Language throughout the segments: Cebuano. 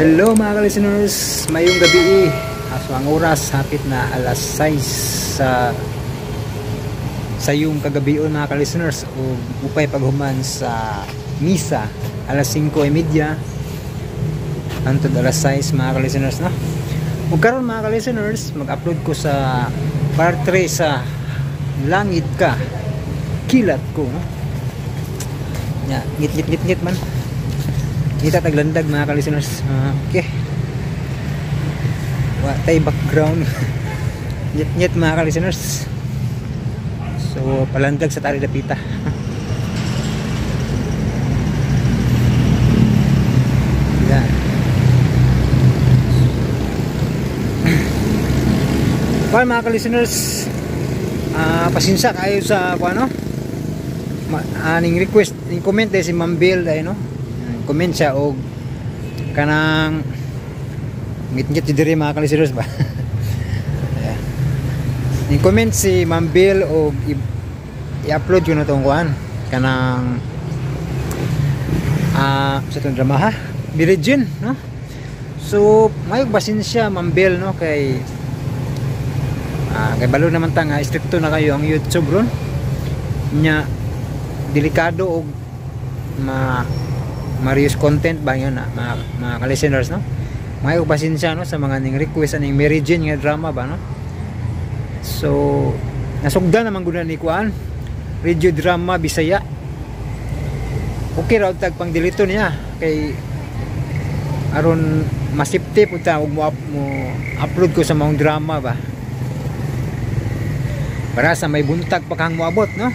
Hello, mga ka-listeners, mayong gabi. So ang oras hapit na alas 6 sa yung kagabion, mga ka-listeners, ug upay paghuman sa misa alas 5:30 hantod alas 6, mga ka-listeners, no. Ug karon, mga ka-listeners, mag-upload ko sa part 3 sa Langit Ka Kilat Ko, no. Nya, ngit ngit ngit ngit man. Kita taglandag, mga ka-listeners. Okay. Wa tay background. Nyet-nyet, mga ka-listeners. So palandag sa tari dapita. Yan. Well, mga ka-listeners, pasensya kayo sa kung ano. Aning request, ning comment dahil si Ma'am Bill dahil, no? Comment siya og kanang ngit-ngit diri, mga ka-listeners ba. Ayan. Ning comment si Ma'am Bill og i-upload yun na tong kuan kanang sa itong drama ha, Mary Jane, no. So may pasensya, Ma'am Bill, no, kay kay balo naman ta nga stricto na kayo ang YouTube ron nya, delikado og ma Marius content ba yun na, mga ka-listeners, no. May pasensya, no, sa mga ning request aning Mary Jane nga drama ba, no. So nasugdan naman gud ni kuan radio drama Bisaya. Okay ra tag pang delete niya kay aron masipti pud ta og mo upload ko sa maong drama ba, para sa may buntag pa kang moabot, no.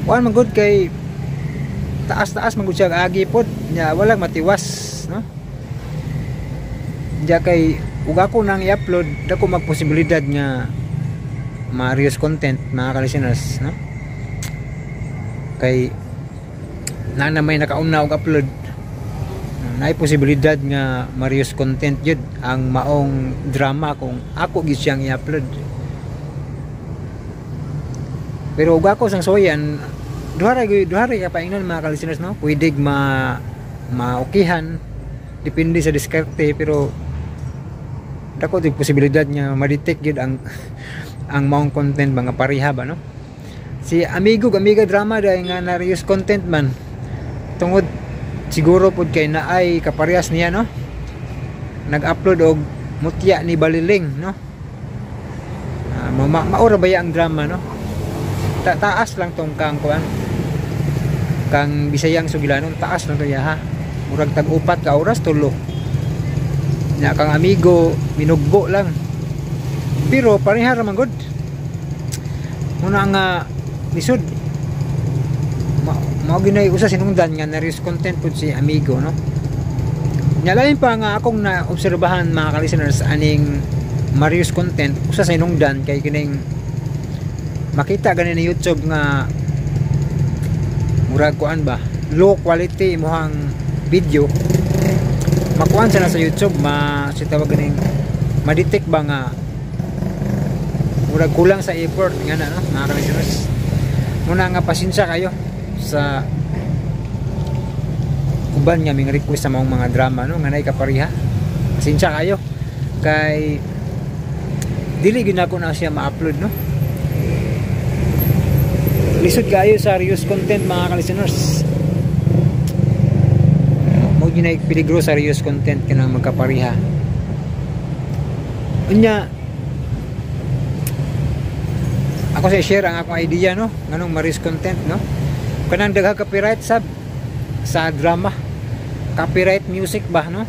Kuan man gud kay taas-taas man gud siya agi pod nya, walang matiwas, no. Diya kay ug ako nang i-upload, dako magposibilidad nga ma-reuse content, mga ka-listeners, no, kay na na may nakauna og upload, naay posibilidad nga ma-reuse content jud ang maong drama kung ako gid siyang i-upload. Pero ug ako sang suwayan, duha ra ka paingnan, mga ka-listeners, no. Pwede ma maukihan depende sa diskarte, pero dako yung posibilidad nga ma-detect gyud ang maong content mga pareha ba, no. Si amigo amiga drama dahil nga na reuse content man tungod siguro pud kay naay kaparehas niya, no, nag-upload og Mutya ni Baliling, no. Maura ba ang drama, no. Taas lang tong kang kuan kang Bisayang Sugilanon, taas lang to ya ha, murag tag 4 ka oras, tulo nya. Kang amigo minugbo lang, pero pareha ra man gud muna nga lisod. Mao ginay usa sinungdan nga na-reuse content pud si amigo, no. Nya lain pa nga akong naobserbahan, mga ka-listeners, aning ma-reuse content, usa sa hinungdan kay kining makita gani ni YouTube nga murag kuan ba, low quality imong video, makuan sa na sa YouTube, ma si tawag ganing ma-detect ba nga murag kulang sa effort nga na, no, mga ka-listeners. Muna nga pasensya kayo sa uban nga ming request sa maong mga drama, no, nga naay kapareha. Pasensya kayo kay dili gyud nako na siya ma-upload, no. Lisod kayo sa reuse content, mga ka-listeners. Mao gyud peligro sa reuse content kanang magkapareha. Unya ako sa share ang akong idea, no, nganong ma-reuse content, no. Kanang daghang copyright sab sa drama, copyright music ba, no.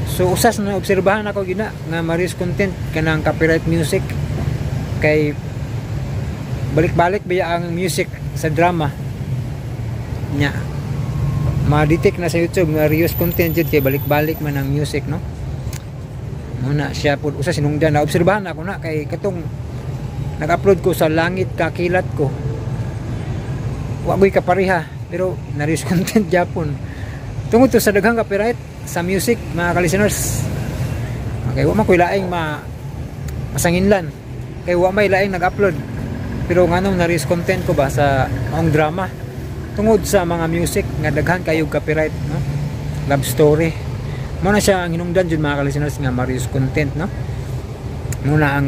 So usas na obserbahan ako gina nga ma-reuse content kanang copyright music kay balik-balik ba ang music sa drama nya, ma-detect na sa YouTube nga reuse content jud kay balik-balik man ang music, no. Muna siya pud usa sinungdan na obserbahan ako na kay katong nag-upload ko sa Langit Kakilat Ko, wa ko'y kapareha pero na-reuse content japon tungod to sa daghang copyright sa music, mga ka-listeners. Okay, wa man ko'y laing masanginlan kay wa may laing nag-upload, pero nganong na-reuse content ko ba sa maong drama tungod sa mga music nga daghan kayo copyright, no. Love story. Mo na siya ang hinungdan jud mga ka-listeners nga Marius content, no? Muna ang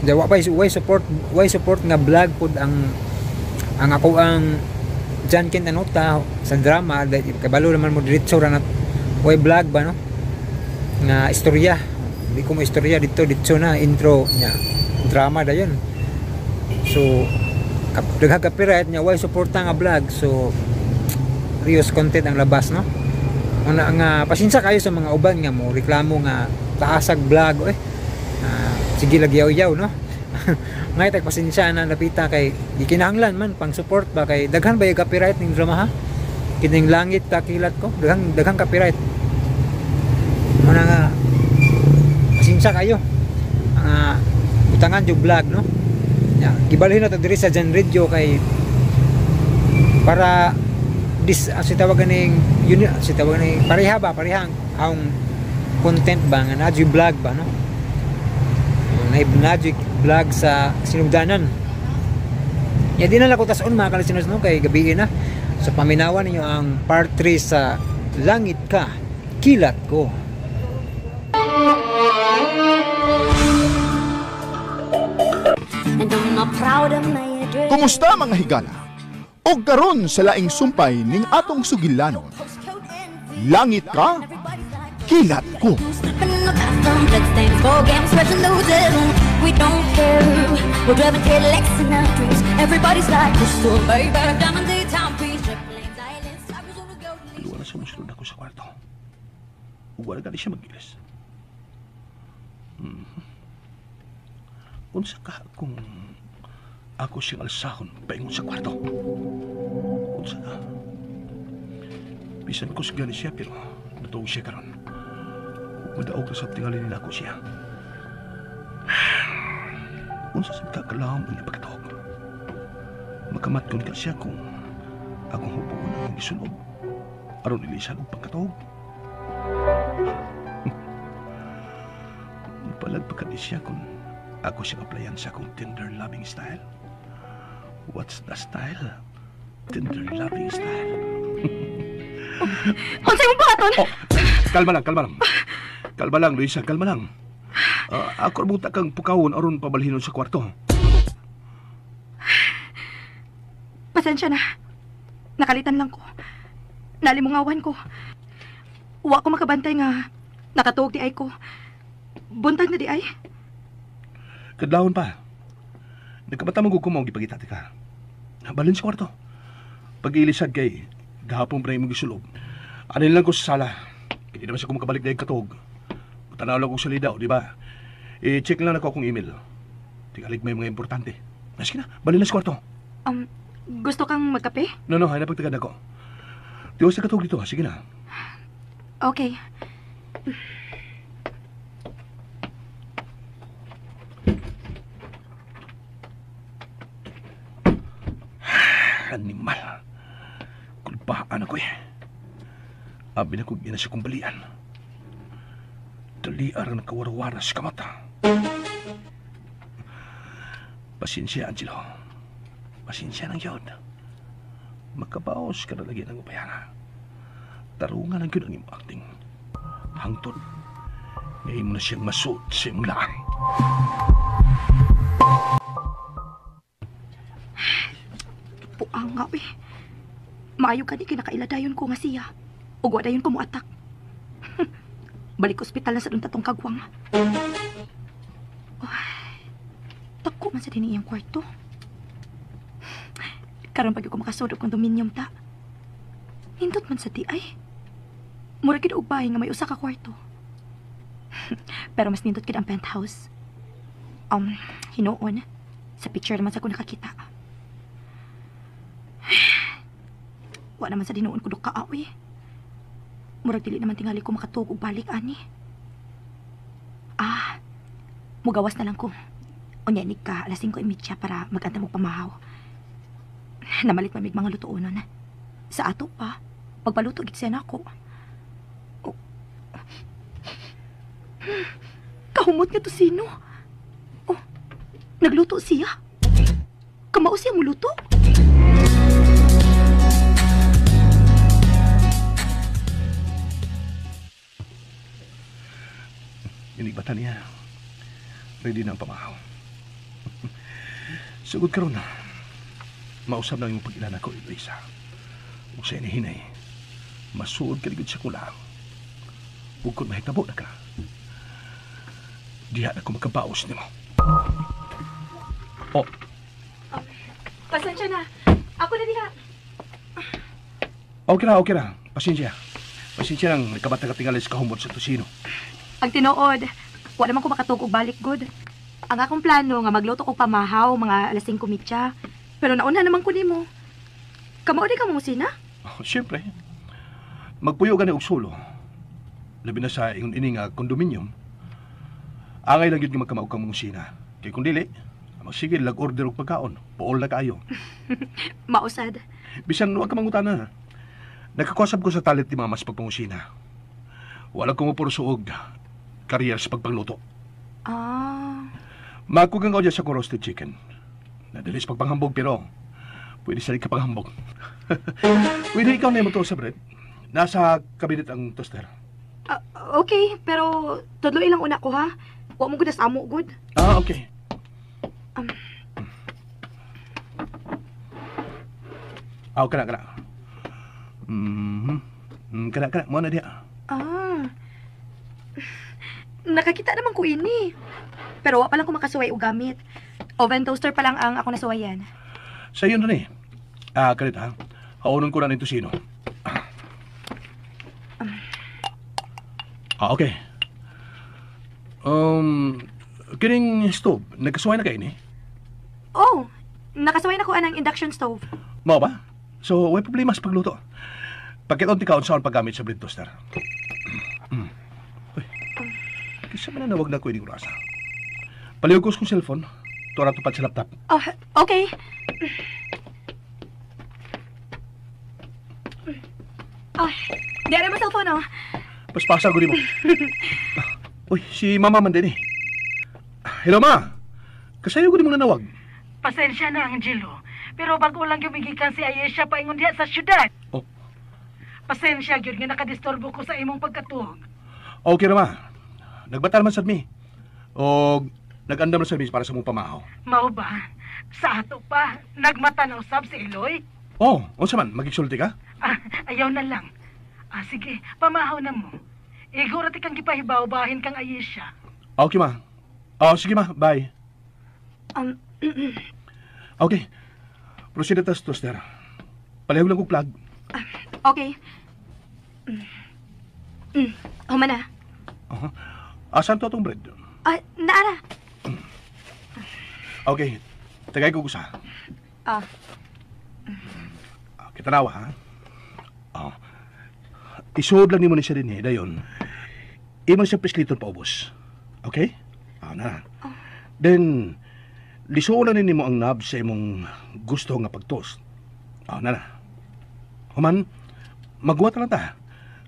wa pa way support nga vlog pud ang ako ang John Kent Anuta sa drama kabalo naman mo diretso ra na way vlog ba, no, nga istorya. Di ko mo istorya dito ditso na intro nya drama dayon. So daghang copyright nya way suporta nga vlog, so Rios content ang labas, no. Una nga pasensya kayo sa mga uban nga mo reklamo nga taasag vlog eh. Sige lagi yaw-yaw, no. Ngay tag pasensya na napita kay gikinahanglan man pang support ba kay daghan ba yung copyright ning drama ha? Kining Langit Ka Kilat Ko, daghang copyright. Muna nga pasensya kayo. Ang utangan yung vlog, no. Ya, gibalhin na to diri sa Jan Radio kay para dis si tawagan ning yun si tawagan ning pareha ba parehang ang content ba nga na vlog ba, no. Naibnagic vlog sa sinugdanan. Ya di na lang ko tason mga ka-listeners, no, kay gabi na. So paminawan ninyo ang part 3 sa Langit Ka, Kilat Ko. Kumusta mga higala? Og karon sa laing sumpay ning atong sugilanon. Langit Ka, Kilat Ko. We don't care. We're driving Cadillacs in our dreams. Everybody's like crystal, baby. Diamond daytime peace, jet planes, islands, tigers on the golden. Wala siya musulod ako sa kwarto. Wala gani siya mag-ilis. Unsa ka kung ako siyang alsahon paingon sa kwarto? Unsa ka? Bisan ko gani siya pero natuog siya karon. Madaog sa tingali nila ako siya. Unsa sa kakalahom ang ipagkatuog. Makamatkon ka siya kung akong hubuon ang isulob. Aron ilisan ang pagkatuog. Palagpakan siya kung ako siyang applyan sa akong tender loving style. What's the style? Tender loving style. Unsay mo buhaton? Oh, kalma lang, kalma lang. Kalma lang, Luisa, kalma lang. Ako buta kang pukawon aron pabalhinon sa kwarto. Pasensya na. Nakalitan lang ko. Nalimungawan ko. Wa ko makabantay nga nakatuog di ay ko. Buntag na di ay. Kadlawon pa. Nagkabata mo ko mong gipagita ka. Balin sa kwarto. Pag-ilisad kay gahapon pa na imong gisulob. Anin lang ko sa sala. Hindi naman siya kumakabalik dahil katuog. Tanaw lang kong salida, di ba? I-check lang ako akong email. Tingalig may mga importante. Sige na, balik na sa kwarto. Gusto kang magkape? No, no, hanap pagtagad ako. Tiwas na katog dito, sige na. Okay. Animal. Kulpaan ako eh. Abi na kong ina siya kong balian. Dali arang nakawarawara sa kamata. Pasensya, Angelo. Pasensya ng yun. Makabaos ka na lagi ng upayana. Tarungan ang yun ang imong acting. Hangtod, ngayon mo na siyang masuot sa imong laang. Puang nga, eh. Maayo ka di kinakailadayon ko nga siya. Ug wa dayon ko muatak. Balik ospital na sa dun tatong kagwang. Oh, tako man sa din iyang kwarto. Karon pag ko makasudok kong dominium ta. Nindot man sa di ay. Mura gid og bahay nga may usa ka kwarto. Pero mas nindot gid ang penthouse. Hinuon. Sa picture naman sa ko nakakita. Wa naman sa dinuon ko duka awi. Murag dili naman tingali ko makatuog og balik ani. Ah, mugawas na lang ko. Unya ni ka alas 5:30 para mag-andam og pamahaw. Namalit mamig mga lutuonon. Sa ato pa, pagpaluto gid siya nako. Oh. Kahumot nga to sino? Oh, nagluto siya. Kamao siya muluto. Pagbata niya, ready na ang pamahaw. Sugod karon na. Mausab na yung pag-ilana ko, Eloisa. Ug sa inihinay, masuod ka ligod sa kulang. Ug kung mahitabo na ka, diha na ko magkabaos nimo. Oh. Pasensya na. Ako na diha. Okay na, okay na. Pasensya. Pasensya lang, nagkabata ka tingalis kahumot sa tusino. Ang tinuod, wa naman ko makatug og balik good. Ang akong plano nga magluto og pamahaw mga alas 5:30. Pero nauna naman ko nimo. Kamao di ka mo sina? Oh, siyempre. Magpuyo gani og sulo. Labi na sa ingon ini nga kondominium. Angay lang gyud nga magkamao kang mangusina. Kay kung dili, magsige lag order og pagkaon. Puol na kaayo. Mausad. Bisan wa ka mangutana. Nakakwasab ko sa talit ni mama sa pagpangusina. Wala ko mapurso og career sa pagpangluto. Ah. Makugang ko dyan sa roasted chicken. Nadali sa pagpanghambog pero pwede sa ka panghambog. Pwede ikaw na yung sa bread. Nasa kabinet ang toaster. Okay, pero tudlo ilang una ko ha. Wa mo gud sa amo gud. Ah, okay. Kana kana. Kana kana mo na diha. Ah. Nakakita naman ko ini. Pero wa pa lang ko makasuway og gamit. Oven toaster pa lang ang ako nasuwayan. Sa iyo na ni. Ah, kalit ha. Haonon ko na nito sino. Ah, okay. Kining stove, nagkasuway na kay ini? Oh, nakasuway na ko anang induction stove. Mao ba? So, way problema sa pagluto. Pagkita ka unsaon paggamit sa bread toaster. Uy. Kisa man na nawag na ko ini orasa. Palihog ko sa kong cellphone. Tuwa na tupad sa laptop. Oh, okay. Oh, di ara mo cellphone, oh. Paspasa ko mo. Uy, si mama man din eh. Hello, ma. Kasayo ko di mo nanawag. Pasensya na, Angelo. Pero bago lang yumigikan si Ayesha paingon diha sa syudad. Oh. Pasensya gyud nga nakadisturbo ko sa imong pagkatuog. Okay ra, ma. Nagbata naman sad mi. O nag-andam na service para sa mong pamahaw. Mao ba? Sa ato pa, nagmata na usab si Eloy. Oh, unsa man? Magigsulti ka? Ah, ayaw na lang. Ah, sige, pamahaw na mo. Igo ra ti kang gipahibaw-bahin kang Ayesha. Okay, ma. Oh, sige, ma. Bye. Okay. Proceed na ta sa toaster. Palihog lang kong plug. Okay. Human na. Uh-huh. Asan to atong bread? Ah, naara. Okay. Tagay ko gusa. Ah. Okay, tanawa, ha? Oh. Isuod lang nimo ni siya din, eh. Dayon. Imo siya pisliton paubos. Okay? Ah, na. Oh. Then, lisuon lang nimo ang knob sa imong gusto nga pagtoast. Ah, na na. Human, magwa ta lang ta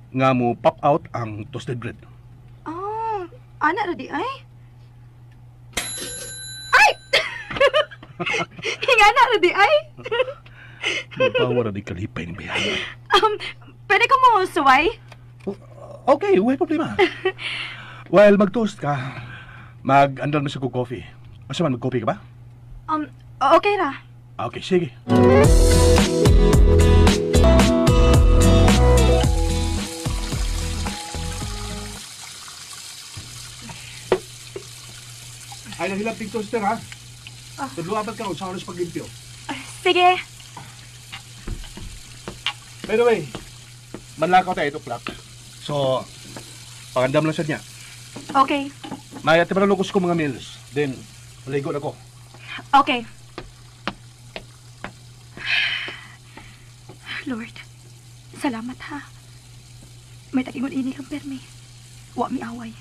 nga mo pop out ang toasted bread. Oh, ana ra di ay. Ay! Hingana ra di ay. Mabawa ra di kalipay ni bayan. Pwede ko mo suway? Okay, way problema. While mag-toast ka, mag-andal mo sa coffee. Asa man, mag-coffee ka ba? Okay ra. Okay, sige. Ay, nahilap ting toaster, ha? Ah. Tudlo apat ka sa oras paglimpyo. Sige. By the way, manlakaw tayo 8 o'clock. So, pagandam lang sa niya. Okay. May ati para lukos ko mga meals. Then, maligo na ko. Okay. Lord, salamat ha. May tagingon ini kang permi. Wa mi away.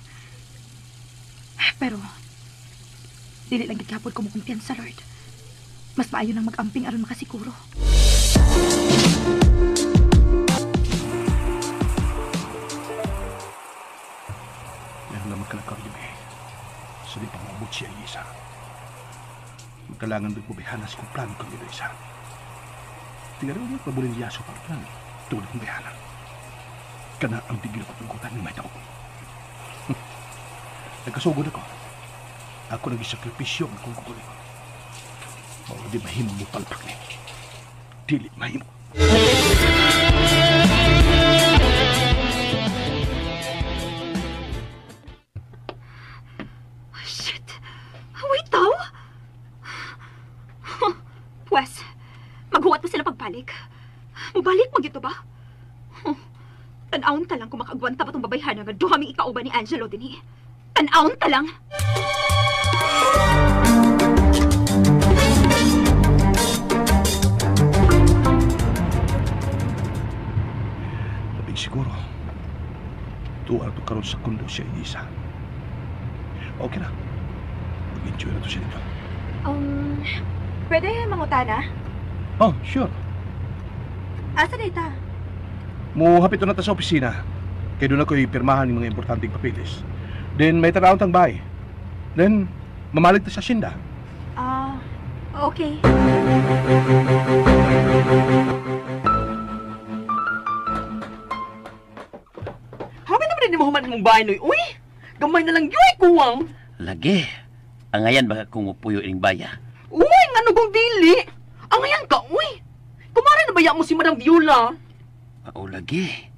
Pero, dili lang gid gapon ko mo kumpiyansa, Lord. Mas maayo nang mag-amping aron makasiguro. Meron lang magkalakaw yun eh. Sa di pa maabot siya isa. Magkalangan nagbubihanas kung plano kang Eloisa. Tingnan mo mabulin yaso para plano. Tulad ng bihana. Kana ang tigil ko tungkutan ng may tao. Nagkasugod ako. Ako nagisakripisyo ang akong kukuling. Mao di mahimo mo palpak ni. Dili mahimo. Oh, shit! Wait, tao! Pwes, maghuwat pa sila pagbalik. Mubalik mo gito ba? Tan-awon ta lang kung makaagwanta pa itong babayhana nga duha ming ikauban ni Angelo din eh. Tan-awon ta lang! Labing siguro, tuwa na ito karon sa kundo siya Elisa. Okay na. Mag-enjoy na ito siya dito. Pwede mangutana? Oh, sure. Asa na ita? Muhapit na ta sa opisina. Kaya doon ako'y pirmahan ng mga importanteng papeles. Then may tanawang tang bahay. Then, mamalig ta sa asyenda. Ah, okay. Habi naman din mo human mong bahay, Noy. Uy, gamay na lang yun, kuwang. Lagi. Angayan baka kung upuyo ining baya. Uy, nga kung dili. Angayan ka, uy. Kumara na baya mo si Madam Viola? Oo, lagi.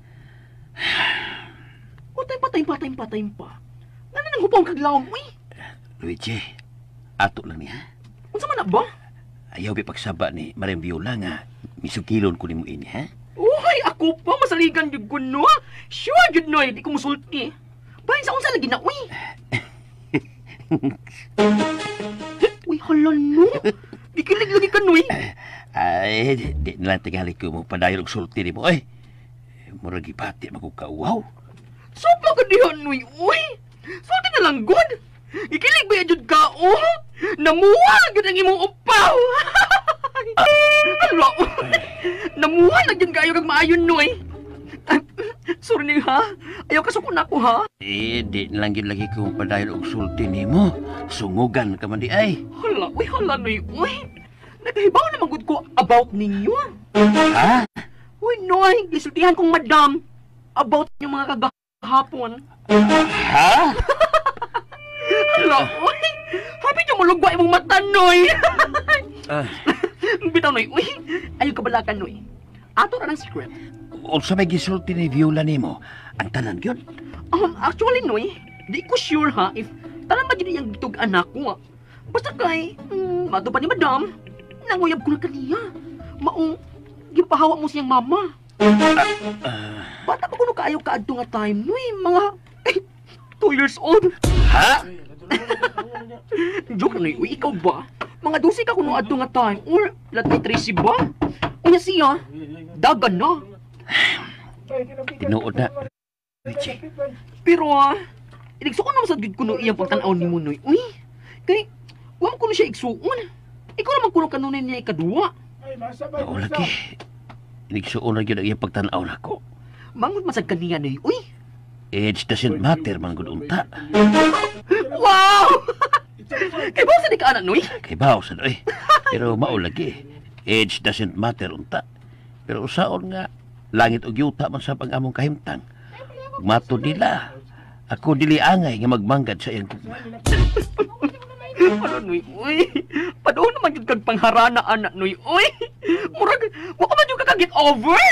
O, time pa. Nga na nang hupong kaglawom, uy. Luigi, ato lang niya. Unsa man na ba? Ayaw bi pagsaba ni Madam Viola nga misugilon ko nimo ini, ha? Uy, ako pa, masaligan jud ko, no? Sure jud, Noy, di ko musulti. Bahin sa unsa lagi na, uy. Uy, hala, no? Gikilig lagi ka, Noy. Ay, di na lang tingali ko mo padayon og sulti nimo, oy. Murag gipati magkauwaw. Sopa ka diha, Noy, uy. Sulti na lang, good. Gikilig ba jud ka, oh? Namuha gyud ang imong upaw. Hala, uy. Namuha na gyud kayo kag maayon, Noy. Sorry ni ha. Ayaw kasuko na ako, ha. Eh, di na lang gyud lagi ko padayon og sulti nimo. Sungugan ka man di ay. Hala, uy, hala, Noy, uy. Nagkahibaw na magud ko about ninyo. Ha? Uy, Noy, gisultihan kong madam about yung mga kagahapon. Ha? Hala, uy. Happy nyo mulugwa imong mata, Noy. Bitaw, Noy, uy. Ayaw kabalakan, Noy. Ato ra ng secret. Unsa may gisulti ni Viola nimo? Ang tanan gyud? Actually, Noy, di ko sure, ha, if tanan ba gyud iyang gitug anak ko, ha. Basta kay, mato pa ni madam, nanguyab ko na kaniya. Maong, gipahawa mo siyang mama. Bata pa kuno kaayo kaadto nga time, Noy, mga 2 years old. Ha? Joke na, Noy, uy, ikaw ba? Mga 12 ka kuno adto nga time, or latay 13 ba? Unya siya, dagan na. Tinuod na. Richie. Pero, inigsuon naman sa gud kuno iyang pagtan-aw ni mo, Noy. Uy, kay, wa man kuno siya igsuon. Ikaw naman kuno kanunay niya ikaduwa. Oo, lagi. Inigsuon na gyud ang iyang pagtan-aw nako. Mangot man sad kaniya, Noy. Uy. Age doesn't matter man gud unta. Wow! Kay bawo sa di ka anak, Noy? Kay bawo sa Noy. Pero mao lagi. Age doesn't matter unta. Pero usaon nga langit og yuta man sa pang-among kahimtang. Mato nila. Ako dili angay nga magmanggad sa iyang gugma. Ano, Noy? Uy, padoon naman yun kag pangharana, anak, Noy. Uy, murag, wa ka man yun kaka-get over.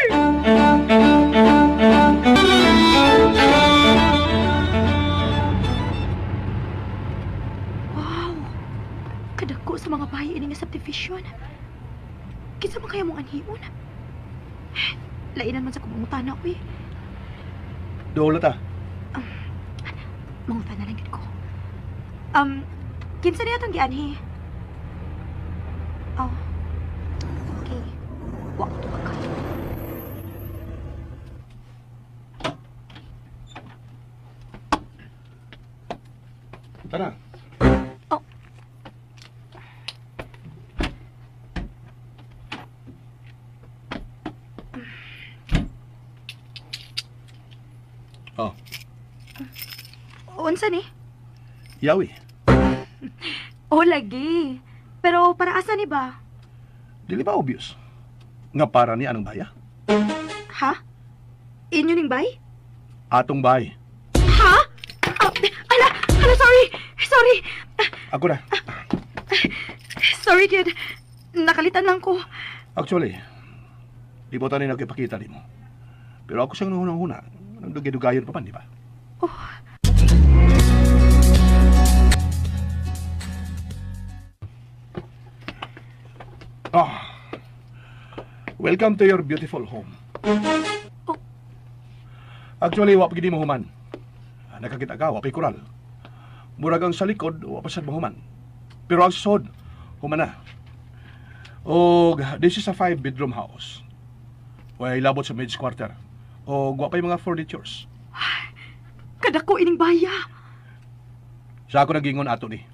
Wow! Kadako sa mga bahay ini nga subdivision. Kinsa man kaya mong anhion? Lainan man sa kumangutana, uy. Dola ta. Mangutana lang gid ko. Kinsa niya itong gianhi? Oh. Okay. Wa ko tubag ka. Tara. Oh. Oh. Unsa ni? Yawi. Oh, lagi. Pero para asa ni ba? Dili ba obvious? Nga para ni anong baya? Ha? Inyo ning bay? Atong bay. Ha? Oh, ala, ala, sorry. Sorry. Ako na. Sorry, kid. Nakalitan lang ko. Actually, di ba tayo nagkipakita ni mo? Pero ako siyang nahunang-huna. Nang dugay-dugayon pa man, di ba? Oh. Ah. Welcome to your beautiful home. Oh. Actually, wa pa gid mo human. Nakakita ka, wa pa'y kural. Murag ang sa likod, wa pa sad mahuman. Pero ang sod, human na. Og this is a 5-bedroom house. Way labot sa maid's quarter. Og wa pa'y mga furnitures. Kadako ining baya. Sa ako nagingon ato ni.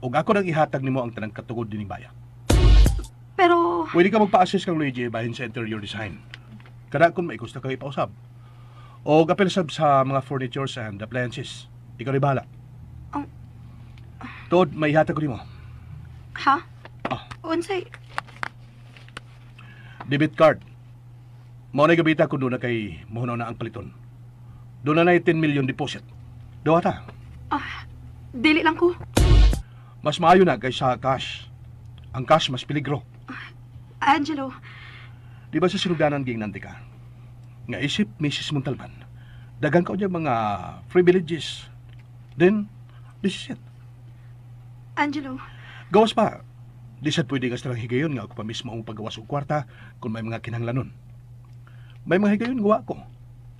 Og ako nang ihatag nimo ang tanang katugod dining baya. Pero pwede ka magpa-assist kang Luigi bahin sa interior design. Kada kung may gusto kang ipausab. O apel sab sa mga furnitures and appliances. Ikaw rin bahala. Oh. Tuod, may ihatag ko nimo. Ha? Ah. Unsay? Debit card. Mao na gabita kung doon na kay muhunaw na ang paliton. Doon na 10 million deposit. Doha ta. Ah, dili lang ko. Mas maayo na kaysa cash. Ang cash mas peligro. Angelo. Di ba sa sinuganan ging nanti ka? Nga isip Mrs. Montalban, dagan ka niya mga privileges. Then, this is it. Angelo. Gawas pa. Di sad pwede nga sa higayon nga ako pa mismo ang paggawas og kwarta kung may mga kinahanglanon. May mga higayon gawa ko.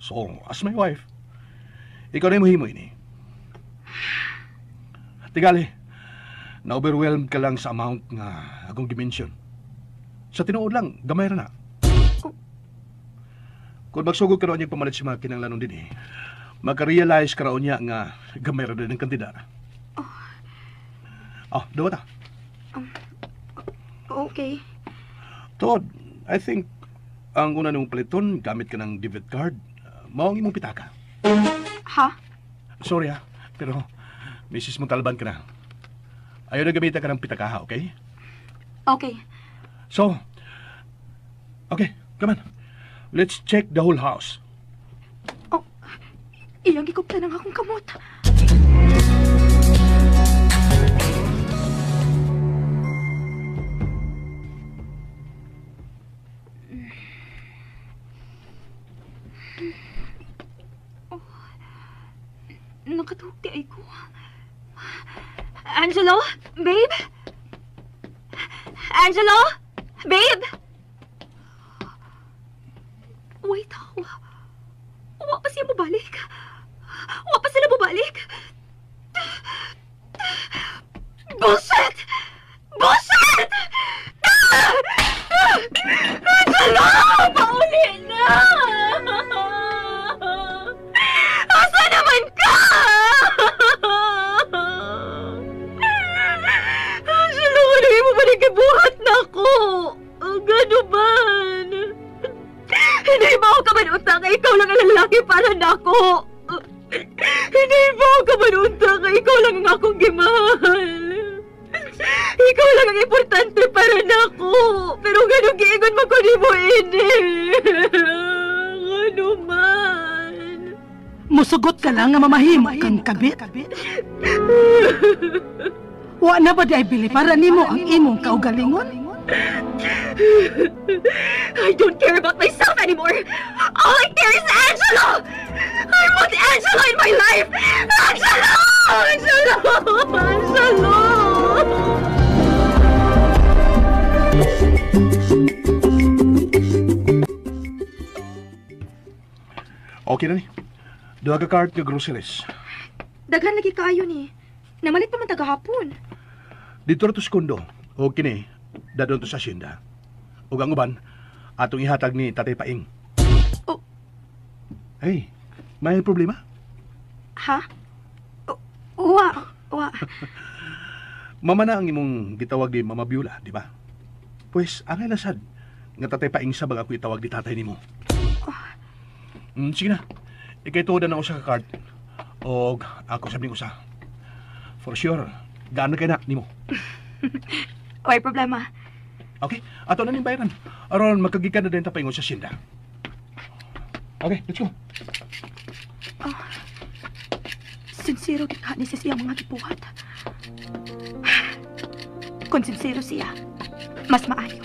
So, as my wife, ikaw na yung mahimo ini. Tigali, na-overwhelmed ka lang sa amount nga akong dimension. Sa tinuod lang, gamay ra na. Oh. Kung magsugod ka raw niya pamalit sa mga kinanglanon din eh, makarealize ka raw niya nga gamay ra din ang kantidad. Oh. Oh, dawa ta. Okay. Tuod, I think ang una nung paliton, gamit ka ng debit card, mao ang imong pitaka. Ha? Sorry ha, pero Mrs. Montalban ka na. Ayaw na gamitan ka ng pitaka ha, okay? Okay. So, okay, come on. Let's check the whole house. Oh, iyang gikupta ng akong kamot. Oh, nakatuhog ay ko. Angelo? Babe? Angelo? Babe? Wait, wa pa siya mobalik. Wa pa sila mobalik. Bullshit! Bullshit! Angelo! Pauli na! Asa naman ka? Angelo, ano mo ba nagkibuhat na ako? Gano man? Hindi ba ako kamanunta ka? Ikaw lang ang lalaki para na ako. Hindi ba ako kamanunta ka? Ikaw lang ang akong gimahal. Ikaw lang ang importante para na ako. Pero gano'ng giingon mo ko ni mo ini. Gano man? Musugot ka lang nga mamahimo kang kabit. Wa na ba di ay bili para nimo ang imong kaugalingon? I don't care about myself anymore. All I care is Angelo. I want Angelo in my life. Angelo! Angelo! Angelo! Okay na ni. Duha ka cart nga groceries. Daghan lagi kaayo ni. Namalit pa man tagahapon. Dito ra to sa kondo. O kini, dadon to sa asyenda. Ug ang uban, atong ihatag ni Tatay Paing. Oh. Hey, may problema? Ha? Wa, wa. Mama na ang imong gitawag ni Mama Beulah, di ba? Pues, angay na sad nga Tatay Paing sa bag ako itawag ni tatay nimo. Oh. Sige na. Ikay tuod na usa ka card. Og ako sabi usa. For sure, gaano kay na nimo. Way problema. Okay, ato na ning bayaran. Aron makagikan na din ta paingon sa asyenda. Okay, let's go. Oh. Sincero gid ka ni sa siyang mga gibuhat. Kung sincero siya, mas maayo.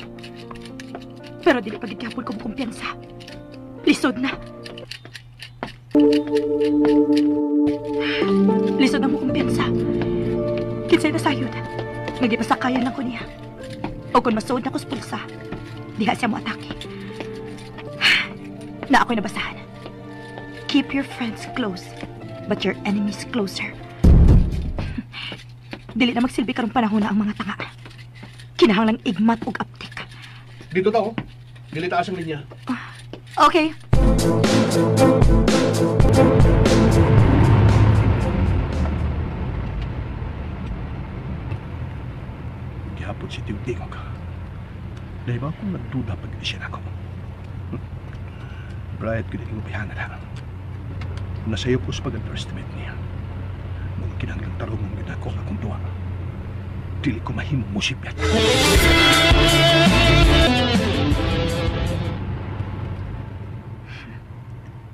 Pero dili pa gid gyapon ko mokumpiyansa. Lisod na. Lisod na mo kumpiyansa. Kinsay na sayod. Nagipasakayan lang ko niya. O kung masuod na ko sa pulsa, diha siya mo atake. Na ako'y nabasahan. Keep your friends close, but your enemies closer. Dili na magsilbi karong panahon na ang mga tanga. Kinahanglang igmat og aptik. Dito ta, oh. Dili taas ang linya. Okay. Gihapon si Tingtingog. Dahil ba akong nagduda pag siya na ako? Bright ko din yung na. Nasayop ko sa pag-underestimate niya. Mga kinahanglang tarong ang ginako ang akong duwa. Dili ko mahimong musipyat.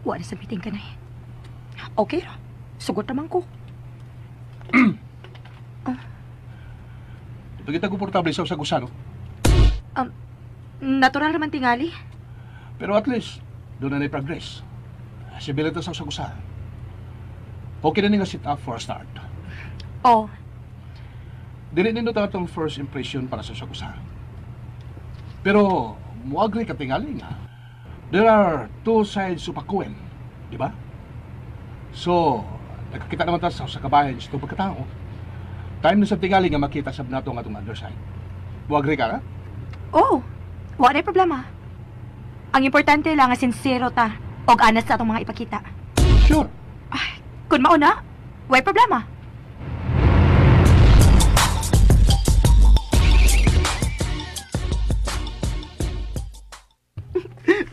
Wala sa meeting ka na eh. Okay ra. Sugot naman ko. Pagkita komportable sa usag-usano. Natural naman tingali. Pero at least, doon na progress. Sibil ito sa usag-usa. Okay na nga sit up for a start. Oh. Dili nindot ang atong first impression para sa usag-usa. Pero, mo-agree ka tingali nga. There are two sides of a coin, di ba? So, nakakita naman ta sa usa ka bahin sa itong pagkatao. Time na sa tingali nga makita sab nato ang atong other side. Mo-agree ka na? Oh, wala na problema. Ang importante lang nga sincero ta og honest sa atong mga ipakita. Sure. Ay, kun mauna, way problema.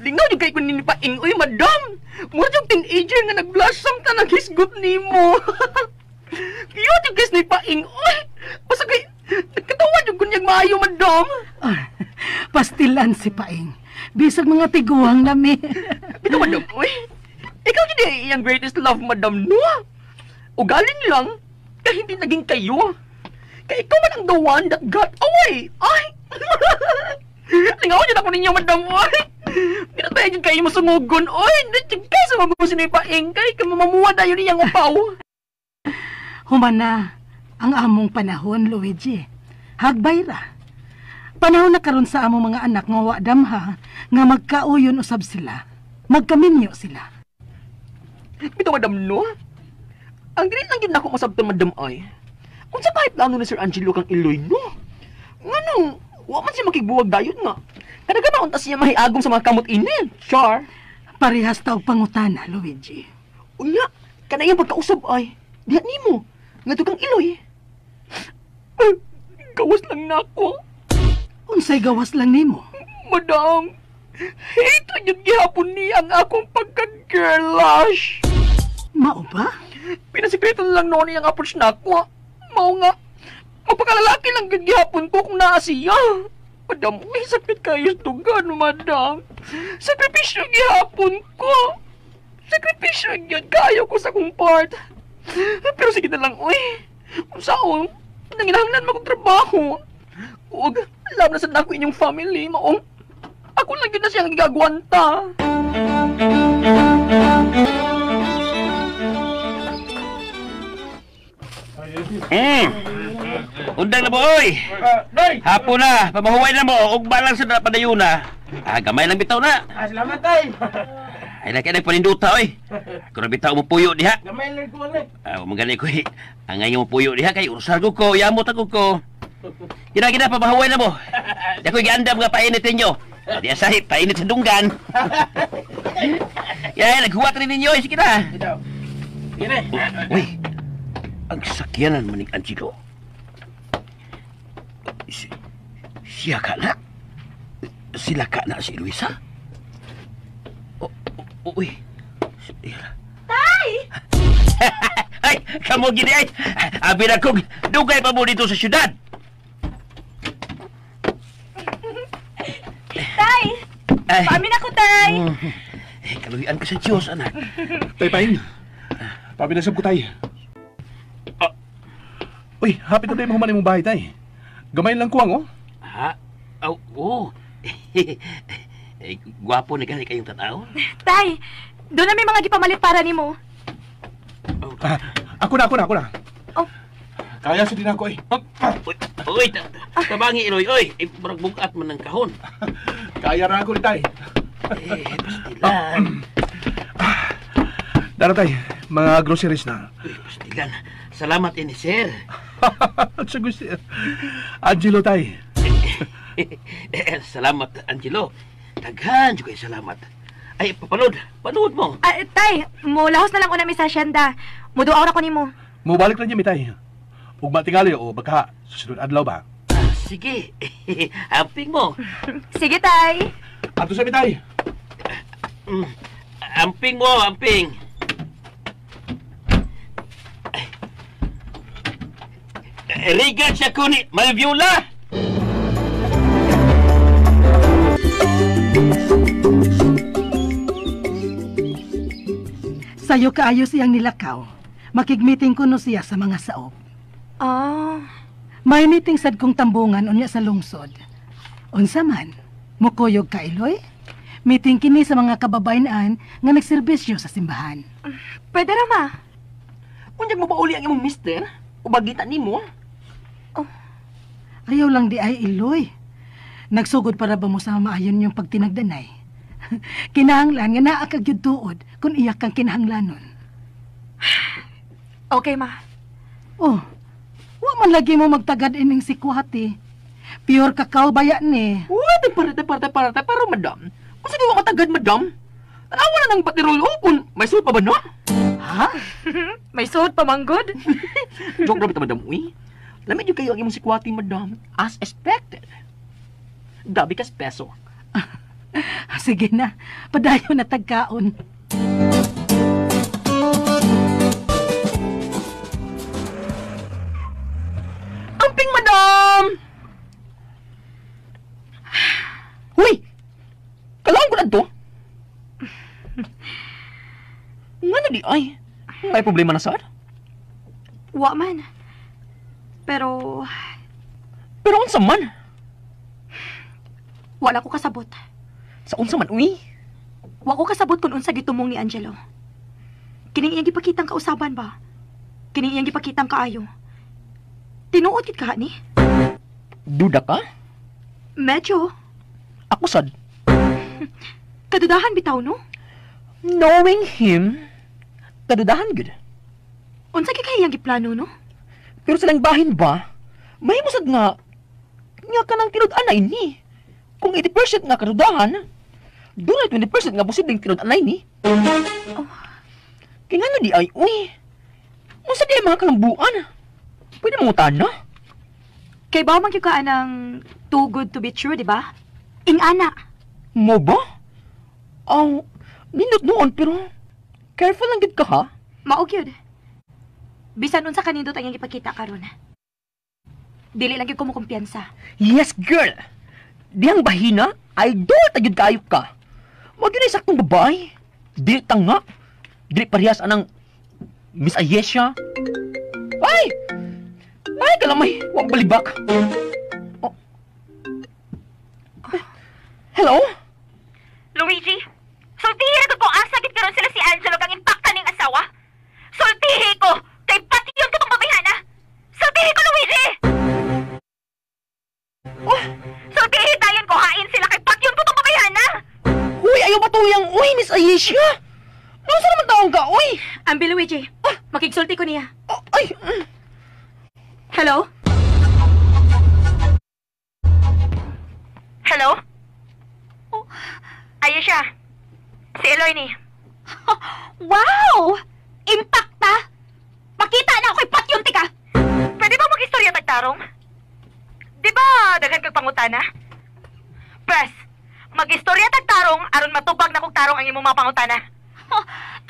Lingaw yung kay kunin pa ing, uy, madam! Mura yung teenager nga nag-blossom ta naghisgot nimo. Cute yung guys ni paing, uy! Basta kay, nagkatawa yung kunyag maayo, madam! Ah, pastilan si Paing. Bisag mga tiguang nami. Bitaw, madam, uy! Ikaw yun eh, iyang greatest love, madam, no? Ugalin lang, kaya hindi naging kayo. Kaya ikaw man ang the one that got away! Ay! Lingaw yun ako ninyo, madam, uy! Hindi na tayo dyan kayo masungugon, uy! Hindi kayo sa mabusin ni Paing, kay kamamuha na yun iyang upaw. Humana ang among panahon, Luigi. Hagbay ra. Panahon na karon sa among mga anak nga wa damha, nga magkauyon usab sila. Magkaminyo sila. Bitaw, madam, no? Ang dili lang yun ako masabtan, madam, ay. Unsa kahit plano ni Sir Angelo kang Iloy, no? Nganong, wa man siya makigbuwag dayon nga. Kanaga ba unta siya mahiagom sa mga kamot ini? Char. Parehas ta og pangutana, Luigi. Unya, kanayang pagkausab ay. Diha nimo, ngadto kang Iloy. Gawas lang nako. Unsay gawas lang nimo? Madam, hate yun gihapon niya ang akong pagka-girlash. Mao ba? Pinasikreto na lang noon iyang approach nako. Mao nga, magpakalalaki lang gyud gihapon ko kung naa siya. Madam, may sakit kayo sa dugan, madam. Sakripisyo gihapon ko. Sakripisyo gyud kayo ko sa akong part. Pero sige na lang, uy. Unsaon, nanginahanglan man kong trabaho. Ug, love na sad nako inyong family, maong ako lang yun na siyang gigagwanta. Undang na mo, oy! Hapon na, pamahuway na mo, ugma lang sa padayuna. Ah, gamay lang bitaw na. Ah, salamat tay. Ay, laki nagpaninduta, oy. Kung bitaw mo puyo diha. Gamay lang ko lang. Ah, magani ko, eh. Ang ngayon mo puyo diha, kay urusar ko ko, yamot ako ko. Gina, pamahuway na mo. Di ako'y giandam nga painit ninyo. Di asahi, painit sa dunggan. Ya, naghuwat rin ninyo, eh. Sige na. Bitaw. Sige na. Uy, ang sakyanan man ni Angelo. Siya ka na? Sila ka na si Luisa? Uy. Tay! Ay, kamo gini ay. Abi na kong dugay pa mo dito sa syudad. Tay! Ay. Paamin ako, Tay! Eh, kaluhian ka sa Diyos, anak. Tay, Paing. Pabinasab ko, tay. Uy, hapit na tayo mahuman imong bahay, tay. Gamay lang kuwang, oh. Ha? Oh, oh. Eh, gwapo na gani kayong tanaw. Tay, doon na may mga gipamalit para nimo. Oh. Ah, ako na, ako na, ako na. Oh. Kaya sa din ako, eh. Uy, uy, tabangi, Iloy, uy. Eh, murag bugat man ng kahon. Kaya ra ako ni tay. Eh, pastilan. Dara, tay, mga groceries na. Uy, pastilan. Salamat ini, sir. Sa gusto. Angelo, tay. Eh, salamat, Angelo. Daghan jud kayo salamat. Ay, papanood. Panood mo. Ah, tay, mulahos na lang una mi sa asyenda. Muduaw ra ko nimo. Mubalik na niya, mi, tay. Ug matingali o baka susunod adlaw ba? Ah, sige. Amping mo. Sige, tay. Ato sa mi, tay. Amping mo, amping. Rigan siya ko ni Malviola! Sayo kaayo siyang nilakaw. Makig-meeting ko no siya sa mga saop. Ah, May meeting sad kong tambungan unya sa lungsod. Unsa man, mukuyog ka, Iloy? Meeting kini sa mga kababayan nga nagserbisyo sa simbahan. Pwede ra, ma. Unyag mo ba uli ang imong mister? O bagita nimo? Oh. Ayaw lang di ay, Iloy. Nagsugod para ba mo sa maayon yung pagtinagdanay? Kinahanglan nga naa kag gyud tuod kung iyak kang kinahanglanon. Okay, ma. Oh, wa man lagi mo magtagad ining sikwate. Pure kakao baya ni. Uy, parte, parte, parte, pero madam. Kung sige wa katagad, madam. Tanawa na ng batirol o kung may suot pa ba no? Ha? May suot pa manggod? Joke ra ba madam, uy? Lamig yun kayo ang imong sikwate, madam. As expected. Gabi kas peso. Sige na, padayon na tagkaon. Amping, madam! Uy! Kailangan ko na to. Nga na di ay. May problema na sad? Wa man. Pero Pero unsa man? Wala ko kasabot. Sa unsa man, uy? Wa ko kasabot kung unsa gitumong ni Angelo. Kining iyang gipakitang kausaban ba? Kining iyang gipakitang kaayo. Tinuod gid ka ni? Duda ka? Medyo. Ako sad. Kadudahan bitaw, no? Knowing him, kadudahan gud. Unsa gyud kay iyang giplano, no? Pero silang bahin ba? Mahimo sad nga nga kanang tinud-anay ni. Kung 80% nga kadudahan, dunay 20% nga posibleng tinud-anay ni. Oh. Kaya nga di ay, uy. Unsa di ay mga kalambuan? Pwede mangutan na? Kay ba man gyud ka anang too good to be true, di ba? Ingana. Mo ba? Aw, nindot noon pero careful lang gid ka ha. Mao gyud. Bisan unsa kanindot ang iyang ipakita karon. Dili lang gyud ko mokumpiyansa. Yes, girl. Dihang bahina, idol ta gyud kaayo ka. Mo gyud ay saktong babae. Dili tanga. Dili parehas anang Miss Ayesha. Ay! Ay, kalamay. Wa balibak. Oh. Hello? Luigi, sultihi ra ko asa gid karon sila si Angelo kang impakta ning asawa. Sultihi ko kay pati yun katong babayhana. Sultihi ko, Luigi. Oh. Sultihi tayon ko hain sila kay pati yun katong babayhana. Uy, ayaw ba tuyang? Uy, Miss Ayesha. Ano sa naman taong ka? Uy! Ambi, Luigi. Ah, makigsulti ko niya. Oh, ay! Hello? Hello? Oh, Ayesha. Si Eloy ni. Wow! Impacta! Pakita na ako'y patyunti ka! Pwede ba mag-istorya tagtarong? Di ba daghan kag pangutana? Pres, mag-istorya tagtarong aron matubag na kog tarong ang imong mga pangutana.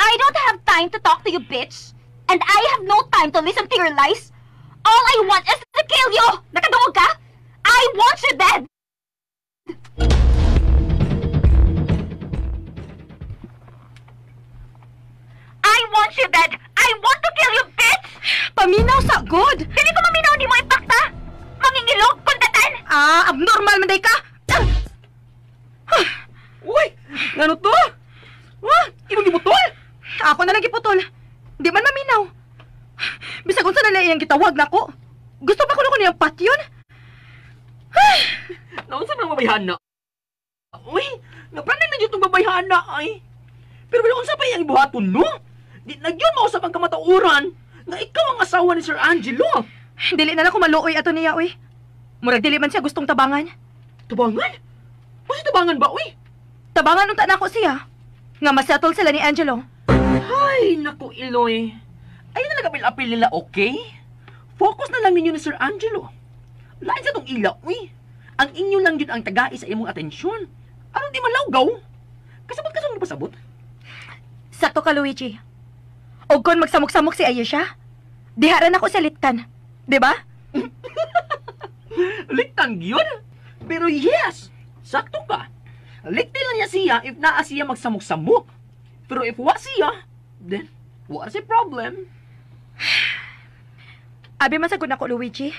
I don't have time to talk to you, bitch. And I have no time to listen to your lies. All I want is to kill you! Nakadungog ka? I want you dead! I want you dead! I want to kill you, bitch! Paminaw sa good! Dili ko maminaw. Ah, abnormal man day ka. Uy, ngano to? Ha? Imong gibutol? Ako na lang giputol. Di man maminaw. Bisag unsa na lang iyang gitawag nako. Gusto pa ko na ko niyang patyon. Naunsa man ang babayhana? Uy, napranan na jud tong babayhana ay. Pero unsa pa iyang buhaton no? Di na gyud mausap ang kamatuoran nga ikaw ang asawa ni Sir Angelo. Dili na lang ko maluoy ato niya, uy. Murag dili man siya gustong tabangan. Tabangan? Unsa tabangan ba, uy? Tabangan unta nako siya. Nga masettle sila ni Angelo. Ay, naku, Iloy. Ayun na lang apil-apil nila, okay? Focus na lang ninyo ni Sir Angelo. Lain sa tong ila, uy. Ang inyo lang yun ang tagai sa imong atensyon. Aron di man lawgaw? Kasabot ka sa mong pasabot? Sakto ka, Luigi. Og kon magsamok-samok si Ayesha, diharan ako sa litan. Di ba? Liktan yun? Pero yes, sakto ka. Likti lang niya siya if naa siya magsamok-samok. Pero if wa siya, then what's the problem? Abi man sagud nako, Luigi.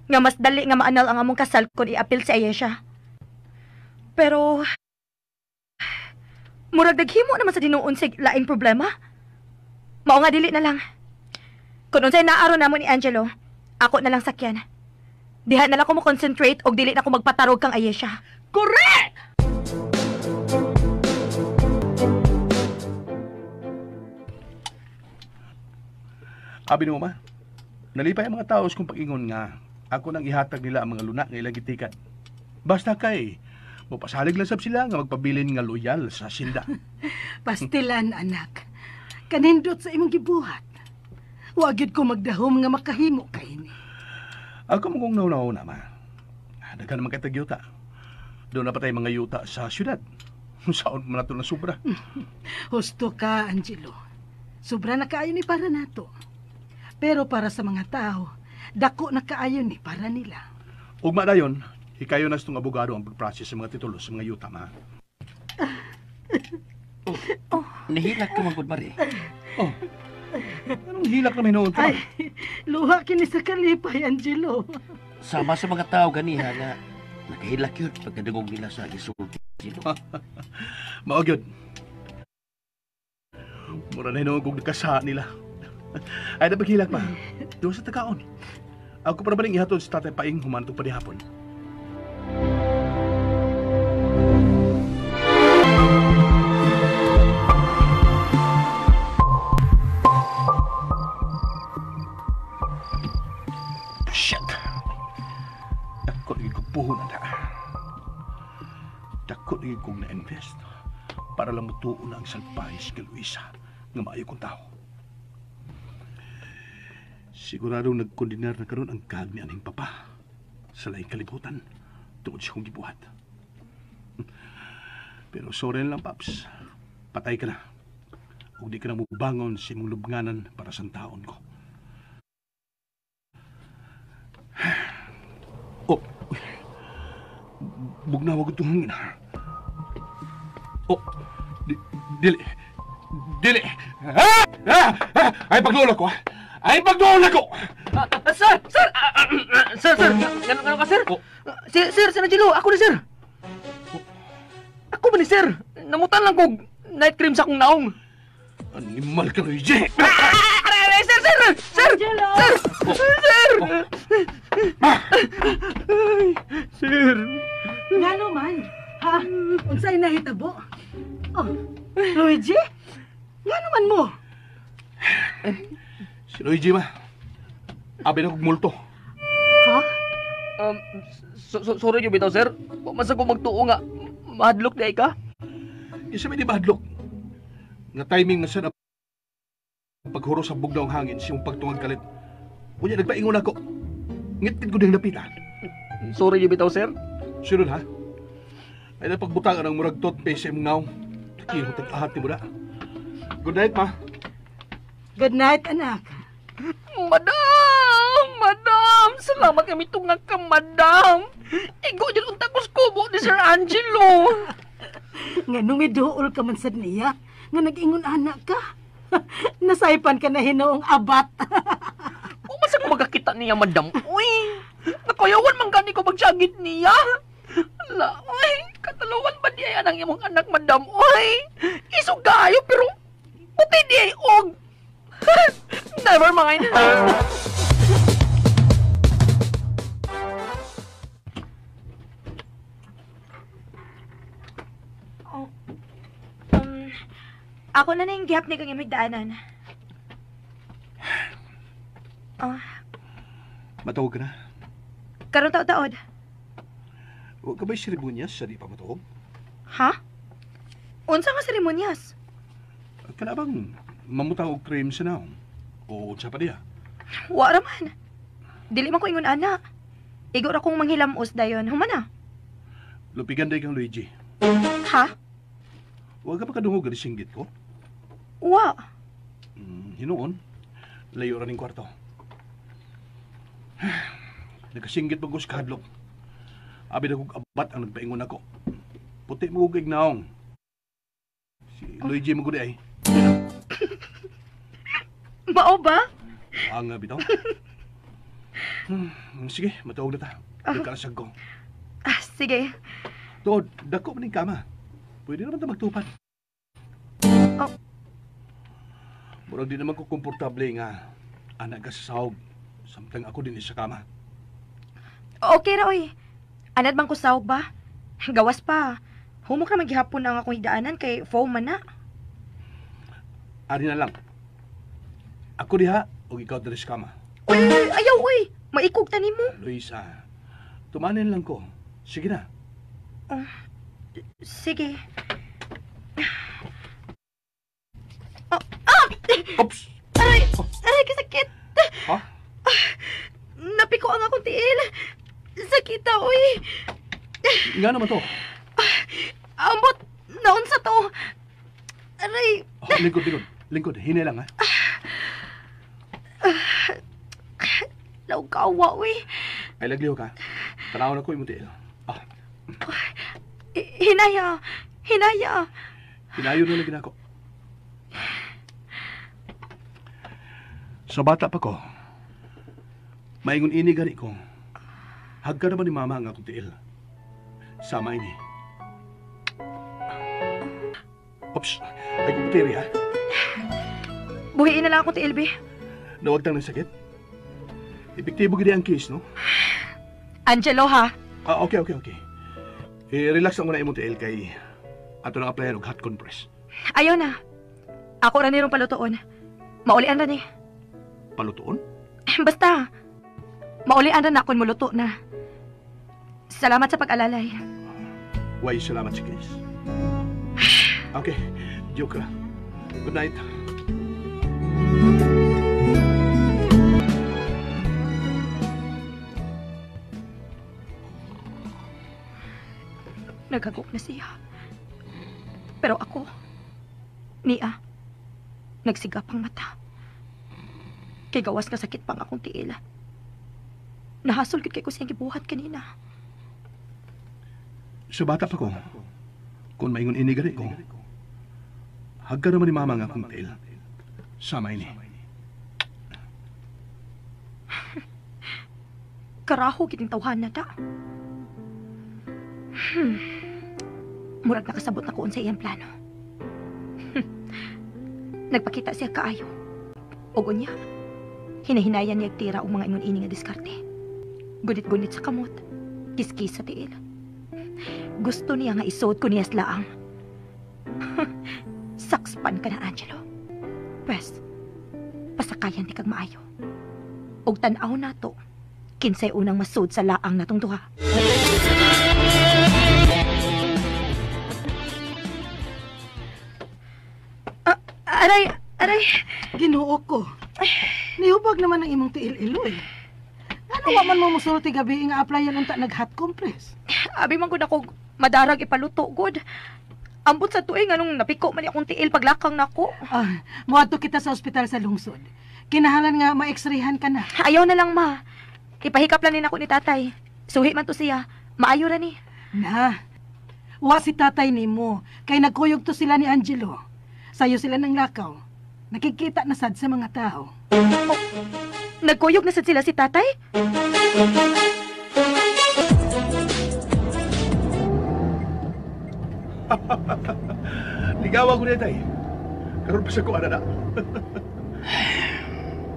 Nga mas dali nga maanal ang among kasal kon i-appeal si Ayesha. Pero murag naghimo naman sa dinuon sig laing problema. Mao nga dili na lang. Kun unsay naaro namo ni Angelo, ako na lang sakyan. Diha na lang ko mo-concentrate og dili na ko magpatarog kang Ayesha. Correct! Abi ni mo ma, nalipay ang mga tao kung pag-ingon nga ako nang ihatag nila ang mga luna nga ilang gitikan. Basta kay mopasalig lang sab sila nga magpabilin nga loyal sa sinda. Pastilan, anak. Kanindot sa imong gibuhat. Wa gyud ko magdahom nga makahimo kay ni. Ako mo kung nauna-una, ma. Daghan naman kay tag yuta. Doon na pa tayo mga yuta sa syudad. Saon man nato na sobra. Husto ka, Angelo. Sobra na kaayo ni para nato. Pero para sa mga tao, dako na kaayo ni para nila. Ugma dayon, hikayo na sa itong abogado ang pag-process sa mga titulo sa mga yuta, ma. Oh. Nihilak ka man gud, Mari. Oh. Anong hilak na hinuon ka? Ay, luha kini sa kalipay, Angelo. Sama sa mga tao ganiha nga nakahilak yun pagkadungog nila sa gisulti. Mao gyud. Mura na hinuon kog nakasa nila. Ay, napaghilak pa. Doon sa takaon. Ako para ba rin ihatod sa Tatay Paing humantog pa di hapon. Shit! Dako lagi kong puhon na. Dako lagi kong na-invest para lang mutuo na ang salpahis kay Luisa nga maayo kong tao. Siguradong nagkondinar na karon ang kag ni aning papa sa laing kalibutan tungod sa kong gibuhat. Pero sorry lang, Paps. Patay ka na. Ug di ka na mubangon sa imong lubnganan para sa taon ko. Oh, bugnaw ko itong hangin. Oh, dili. Dili. Ah! Ah! Ah! Ay, paglola ko, ah! Ay, paglola ko! Sir! Sir! Sir, sir! Gano'n ka, sir? Oh. Sir, sir, Sir Angelo, ako ni sir! Oh. Ako ba ni sir? Namutan lang kog night cream sa akong naong. Animal ka, Luigi! Aray, sir, sir! Sir! Angelo! Sir! Oh. Sir! Oh. Ay, sir! Ngano man? Ha? Unsay nahitabo? Oh, Luigi? Ngano man mo? Si Luigi, ma. Abi na kog multo. Ha? Sorry nyo bitaw, sir. Masa ko magtuo nga mahadlok di ay ka. Isa may di mahadlok. Nga timing na sad ang paghuro sa bugnaw ang hangin siyang pagtungag kalit. Unya nagpaingon ako. Ngitid ko ding lapitan. Sorry nyo bitaw, sir. Sunod ha? Ay napagbutangan ang murag toothpaste sa imong naong. Takiro tag-ahat ni mo na. Good night, ma. Good night, anak. Madam! Madam! Salamat kami tungag ka, madam! Igo dyan unta ko kubo ni Sir Angelo! Nga nung miduol ka man sad niya, nga nag-ingon anak ka. Nasaypan ka na hinoong abat. Umasa ko magkakita niya, madam. Uy! Nakayawan man gani ko magsagit niya. Ala, oy, katalawan ba niya ang imong anak, madam? Oy, isog kaayo pero puti di ay og. Never mind. Oh, ako na na yung gihap ni kang imong daanan. Oh. Matuog ka na. Karon taod-taod. Huwag ka ba'y seremonyas sa di pa matuog? Ha? Unsa nga seremonyas? Kana bang mamutang og cream sa naong? O unsa pa diha? Wa ra man. Dili man ko ingon ana. Igo ra kong manghilamos dayon. Human na. Lupigan day kang Luigi. Ha? Huwag ka pa kadungog ang singgit ko? Wa. Hinuon. Layo ra ning kwarto. Nakasinggit pa ko sa kahadlok. Abi na kong abat ang nagpaingon ako. Puti mo kong ignaong. Si Luigi mo gudi ay. Mao ba? Ang bitaw. Sige, matuog na ta. Nagkarasag ko. Ah, sige. Tuod, dako man ning kama. Pwede naman ta magtupad. Oh. Murag di naman ko komportable nga anak ka sa sahog. Samtang ako din sa kama. Okay ra oy. Anad man ko sahog ba? Gawas pa. Humok ra man gihapon ang akong higdaanan kay foam man na. Ari na lang. Ako diha og ikaw diri sa kama. Uy, uy, ayaw oy. Maikog ta nimo. Luisa, tumanin lang ko. Sige na. Oh, sige. Oh, ah! Oops! Aray! Oh. Aray, kasakit! Ha? Ah, napiko ang akong tiil. Sakit ta, oy. Nga naman to? Ah, ambot! Naunsa to? Aray! Oh, lingkod, lingkod. Lingkod, hinay lang, ha? Lawag kawa, oy. Ay, lagliw ka. Tanaw na ko imong tiil. Ah. Hinaya! Hinaya! Hinayo na lagi na ako. Sa bata pa ko, maingon ini gani ko. Hagka naman ni mama ang akong tiil. Sama ini. Oops! Ay kong putiri, ha? Buhiin na lang akong tiil, be. Nawag tang ng sakit? Epektibo gini ang case, no? Angelo, ha? Ah, okay, okay, okay. I-relax lang muna imong tiil kay ato nang applyan og hot compress. Ayaw na. Ako ra nirong palutoon. Maulian ra ni. Palutoon? Basta. Maulian ra na akong muluto na. Salamat sa pag-alalay. Why, salamat si Chris. Okay, joke ra. Good night. Naghagok na siya. Pero ako, niya, nagsigap ang mata. Kay gawas nga sakit pang akong tiil. Nahasol gid kay ko siyang gibuhat kanina. Sa bata pa ko, kung maingon ini gani ko, hagka naman ni mama nga akong tiil. Sama ini. Karaho gid ang tawhan na ta. Murag nakasabot na ko unsa iyang plano. Nagpakita siya kaayo. Og unya, hinahinayan niya tira og mga ingon ini nga diskarte. Gunit-gunit sa kamot, kiskis sa tiil. Gusto niya nga isuot ko niya slaang. Sakspan ka na, Angelo. Pwes, pasakayan ti kag maayo. Og tan-aw nato, kinsay unang masud sa laang natong duha. Aray, aray. Ginoo ko. Nihubag naman ang imong tiil-iloy. Ano wa man mo musulti gabi nga applyan unta nag hot compress? Abi man gud ako madarag ipaluto gud. Ambot sa tuig anong napiko man akong tiil paglakang nako. Ah, moadto kita sa ospital sa lungsod. Kinahalan nga ma-x-rayhan ka na. Ayaw na lang ma. Ipahikap lang ni nako ni tatay. Suhi man to siya. Maayo ra ni. Na. Wa si tatay nimo kay nagkuyog to sila ni Angelo. Sayo sila ng lakaw. Nakikita na sad sa mga tao. Oh, Nagkuyog na sad sila si tatay? Ligawa ko niya, tay. Karoon pa sa ko, ana na.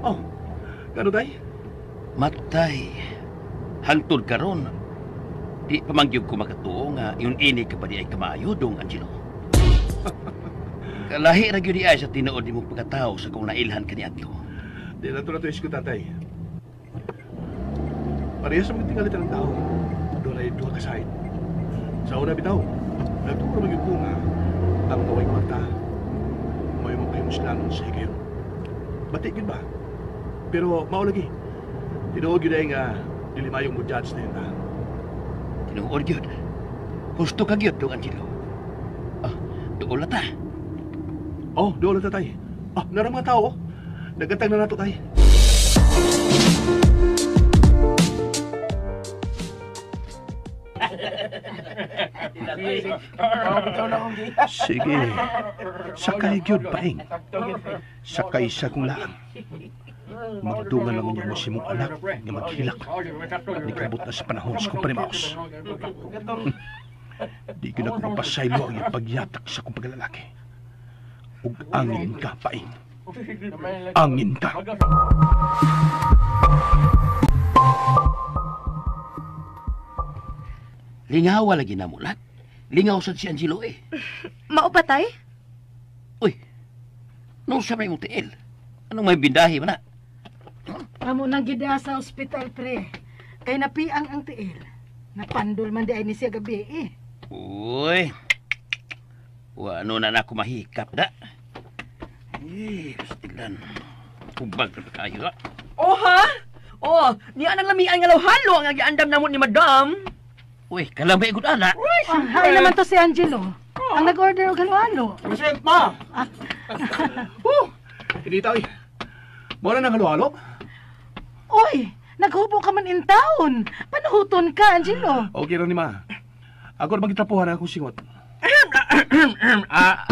Oh, gano, tay? Matay. Hangtod karon. Di pa man gyud ko makatuo nga yun ini ka pa di ay kamaayo dong Angelo. Kalahi ra gyud di ay sa tinuod nimong pagkatao sa kung nailhan kaniadto. Di na to na to isko, tatay. Parehas sa mga tingalitan ng tao. Doon ay duha ka side. Sa una bitaw, nagturo man gyud ko nga ang gaway kwarta. May mapahimuslanon sa higayon. Bati gyud ba? Pero mao lagi. Tinuod gyud ay nga dili mayong mo judge na yun ta. Tinuod gyud. Husto ka gyud dong Angelo. Ah, doon na ta. Oh, doon na ta, tay. Ah, narang mga tao. Nagatag na nato, tay. Sige. Sakay gyud paing. Sakay sa kong laang. Magdungan lang niya mo si mong anak nga maghilak. Nikabot na sa panahon sa kong panimaos. Di gyud ako mapasaylo ang iyang pagyatak sa kong paglalaki. Ug angin ka, paing. Angin ka. Lingawa lagi na mulat. Lingaw sad si Angelo eh. Mao ba, tay? Uy, nung sa may mong tiil, anong may bindahi man na? Amo nang gida sa ospital, pre. Kay napiang ang tiil. Napandol man di ay ni siya gabi eh. Uy, wano na na ako mahikap da. Eh, pastilan. Kubag na kayo ha. Oh ha? Oh, niya nang lamian nga halo ang giandam namo ni Madam. Uy, kalamay gud ana. Ah, hay naman to si Angelo. Ang nag-order og halo-halo. President, ma! Oh, hindi tayo. Mao na nang halo-halo? Uy, naghubo ka man in town. Panuhuton ka, Angelo. Okay ra ni ma. Ako na magitrapuhan akong singot.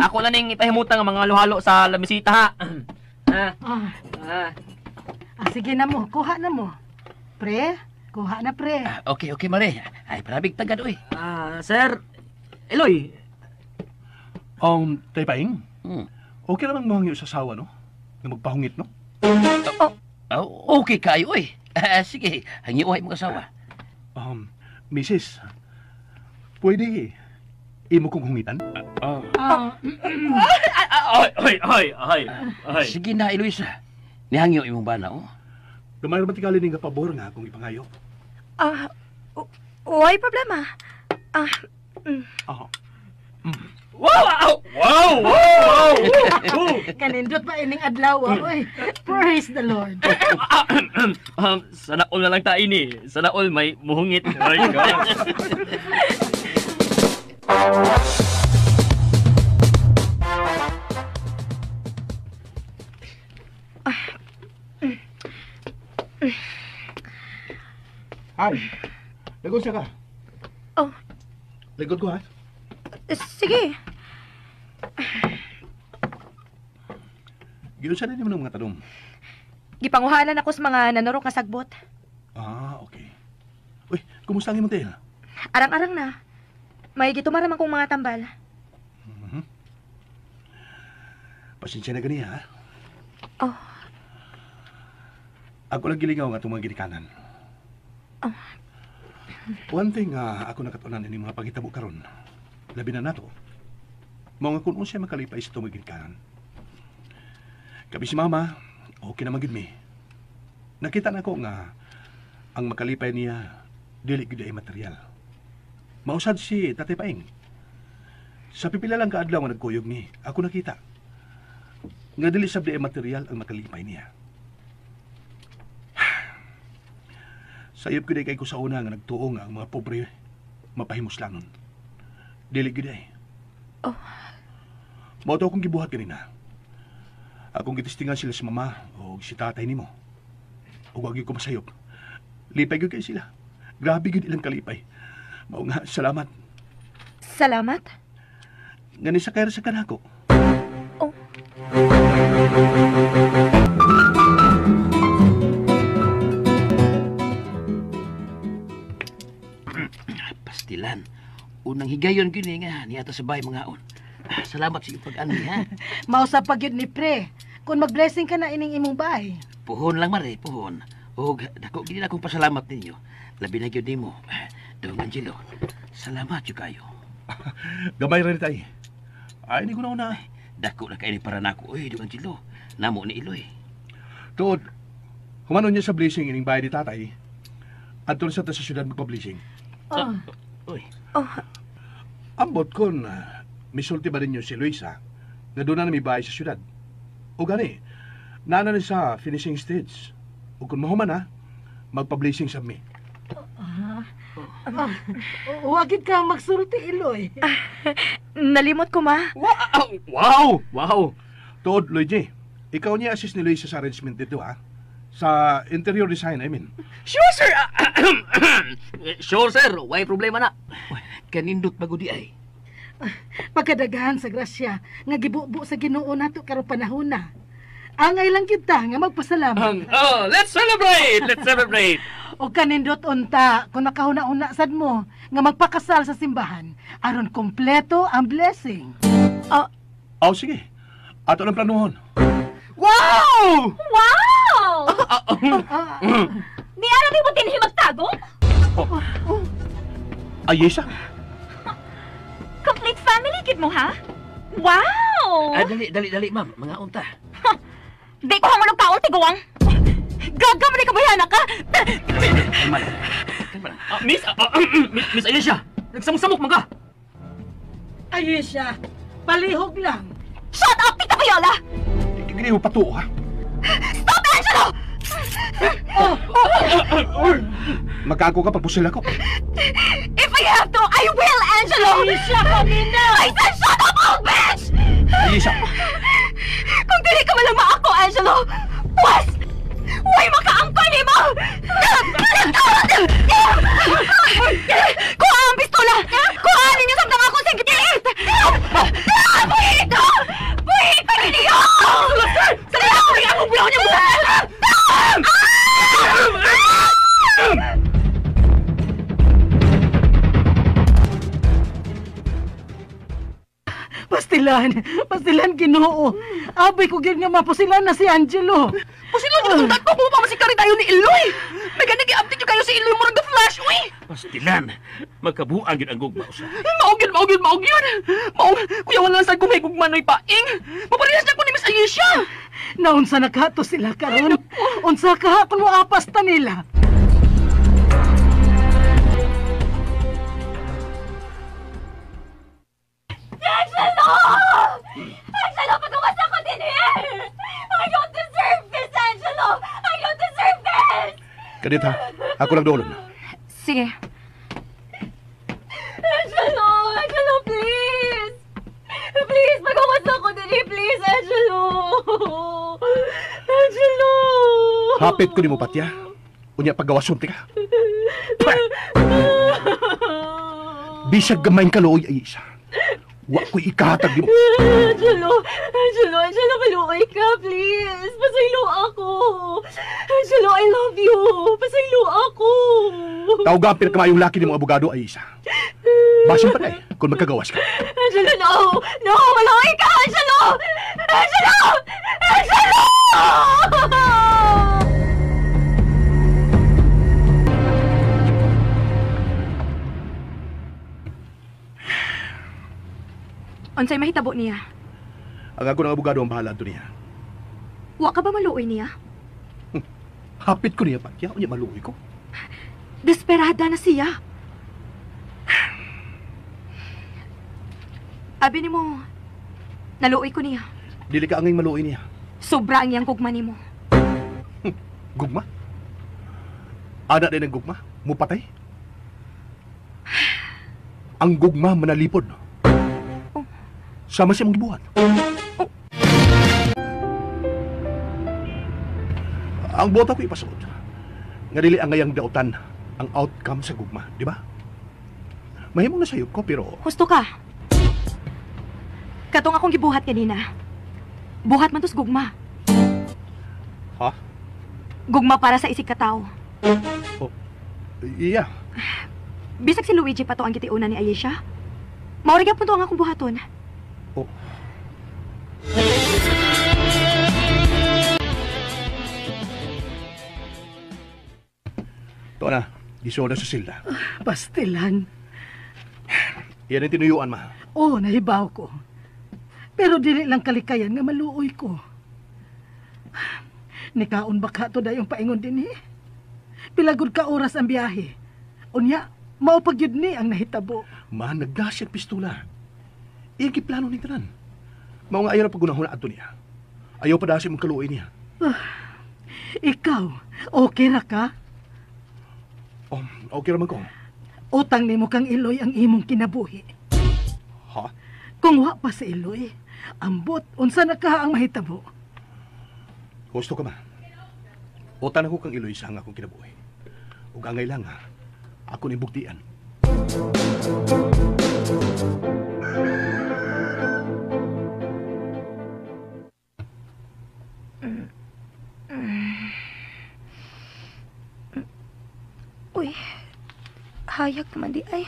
Ako na ning ipahimutang ang mga halo-halo sa lamisita ha. Ah. Ah, sige na mo, kuha na mo. Pre, kuha na pre. Ah, okay, okay, Mare. Ay, parabig tagad, uy. Ah, sir. Eloy. Tay Paing? Okay naman mohangyo sa asawa, no? Nga magpahungit, no? Oh, okay kayo, uy. Sige, hangiuhay mo asawa. Mrs., pwede imo kong hungitan? Ay, ay. Sige na, Eloisa. Nihangyo imong bana, oh. Gamay ra man tingali ning pabor nga akong ipangayo. Way problema. Wow! Wow! Wow! Kanindot pa ining adlaw, oy. Praise the Lord. Sana all na lang tayo ni. Sana all may muhungit. Ay, God. Ay, lagot siya ka. Oh. Lagot ko, ha? Sige. Giunsa na nimo ng mga tanong? Gipanguhanan ako sa mga nanurok nga sagbot. Ah, okay. Uy, kumusta ang imong tiil? Arang-arang na. May gitumara man kong mga tambal. Pasensya na gani, ha? Oh. Ako lang gilingaw nga itong mga ginikanan. Oh. One thing ako nakatunan ini mga pagitabo karon. Labi na nato. Mao nga kung unsay makalipay sa itong mga ginikanan. Kabi si mama, okay naman gid mi. Nakita na ko nga ang makalipay niya dili gid ay material. Mausad si Tatay Paing. Sa pipila lang kaadlaw nga nagkuyog ni, ako nakita. Nga dili sab di ay material ang makalipay niya. Sayop gid ay kay ko sa una nga nagtuo nga ang mga pobre mapahimuslanon. Dili gid ay. Oh. Mao to akong gibuhat kanina. Akong gitistingan sila si mama o si tatay nimo. Ug wa gyud ko masayop. Lipay gyud kay sila. Grabe gyud ilang kalipay. Mao nga salamat. Salamat? Nga ni sakay ra sa kanako. Oh. Ang higayon gyud nga niata sa bahay mangaon. Salamat sa iyong pag-anhi ha. Mausa pa gyud ni pre. Kung mag-blessing ka na ining imong bahay. Puhon lang mare, puhon. Og dako gyud akong pasalamat ninyo. Labi na gyud nimo. Dong Angelo. Salamat jud kayo. Gamay ra ni tay. Ay, ni ko na una. Dako na kay ni para nako oy, Dong Angelo. Namo ni Iloy. Tuod, humano niya sa blessing ining bahay ni tatay. Adto na sa ta sa syudad magpa-blessing. Oh. Uy. Oh. Ambot kon misulti ba ninyo si Luisa na doon na may bahay sa syudad. O gani, naana ni sa finishing stage. O kung mahuman na, magpa-blessing sa mi. Wagid ka magsulti, Iloy. Nalimot ko, ma. Wow! Wow! Wow! Tuod, Luigi, ikaw niya assist ni Luisa sa arrangement dito, ha? Sa interior design, I mean. Sure, sir! Sure, sir. Way problema na. Kanindot magudi ay. Pagkadagahan sa grasya nga gibubo sa Ginoo nato karong panahon na. Angay lang kita nga magpasalamat. Oh, let's celebrate! Let's celebrate! O kanindot unta kung nakahuna-una sad mo nga magpakasal sa simbahan aron kompleto ang blessing. Oh, sige. Ato lang planuhon. Wow! Wow! Di ara di mo dinhi magtago? Ay, Yesa. Complete family gid mo ha? Wow! Ah, dali, dali, dali, ma'am. Mga unta. Di ko hangulog kaon tiguang. Gaga man ka bayana ka. Kalma lang. Kalma lang. Miss, Miss Alicia, nagsamok-samok man ka. Ayesha, palihog lang. Shut up, Tita Viola! Hindi mo patuo, ha? Stop, Angelo! Magkago ka, pagpusil ako. If I have to, I will, Angelo! Ayesha, kami na! I said shut up, old bitch! Ayesha! Kung dili ka malama ako, Angelo, pwes! Huwag makaangkon ni mo! Kuha ang pistola! Kuha ninyo sa mga akong sigit! Puhito! Puhito ninyo! Sir! Sir! Ako buyaw niyo! Pastilan, pastilan Ginoo. Abay ko gyud nga mapusilan na si Angelo. Pusilan yun itong tatlo kung mapasikari tayo ni Iloy. May gani gi-update yun kayo si Iloy murag the Flash, uy. Pastilan. Magkabuang yun ang gugma usa. Maugyan, maugyan, maugyan. Maug, kuya wala lang sa kung may gugmanoy paing. Maparehas na ko ni Miss Ayesha. Naunsa na kato sila karon? Unsa ka kung moapas ta nila? Angelo! Angelo, pagawas ako din eh! I don't deserve this, Angelo! I don't deserve this! Kadit ha, ako lang doon. Sige. Angelo! Angelo, please! Please, pagawas ako din eh! Please, Angelo! Angelo! Hapit ko ni mo, Patya. Unya pagawason ka. Bisag gamay kaluoy ay isa. Wa ko'y ikahatag nimo. Angelo! Angelo! Angelo, maluoy ka, please! Pasaylo ako! Angelo, I love you! Pasaylo ako! Tawag ang pinakamayong laki ni mong abogado ay isa. Basin pa kay kung magkagawas ka. Angelo, no! No! Maluoy ka, Angelo! Angelo! Angelo! Unsay mahitabo niya? Ang ako ng abogado ang bahala ato niya. Wa ka ba maluoy niya? Hapit ko niya, Patya. Unya maluoy ko. Desperada na siya. Abi nimo, naluoy ko niya. Dili ka angay maluoy niya. Sobra ang iyang gugma nimo. Gugma? Ana din ang gugma? Mupatay? Ang gugma manalipod. Oh. Sama siya mong gibuhat. Oh. Ang bota ko ipasuot. Nga dili ang ngayang dautan ang outcome sa gugma, di ba? Mahimong nasayop ko pero Husto ka. Katong akong gibuhat kanina. Buhat man tos gugma. Ha? Gugma para sa isig ka tawo. Oh, iya. Bisag si Luigi pa to ang gitiunan ni Ayesha. Mao ra gyapon to ang akong buhaton. Oh. To na, gisoda sa silda. Pastilan. Yan ang tinuyuan, ma. Oo, nahibaw ko. Pero dili lang kalikayan nga maluoy ko. Nikaon ba ka to dayong paingon din eh? Pilagod ka oras ang biyahe. Unya, mao pag yun ni ang nahitabo. Ma, nagdas siyang pistola. Iyang giplano ni tanan. Mao nga ayaw na pagunahon na adto niya. Ayaw pa dasi mong kaluoy niya. Ikaw, okay ra ka? Oh, okay ra man ko. Utang nimo kang Iloy ang imong kinabuhi. Ha? Kung wa pa sa Iloy, ambot unsa na ka ang mahitabo. Gusto ka ma. Utang ako kang Iloy sa ang akong kinabuhi. Ug angay lang ha, ako ning bugtian. Uy, hayag naman di ay.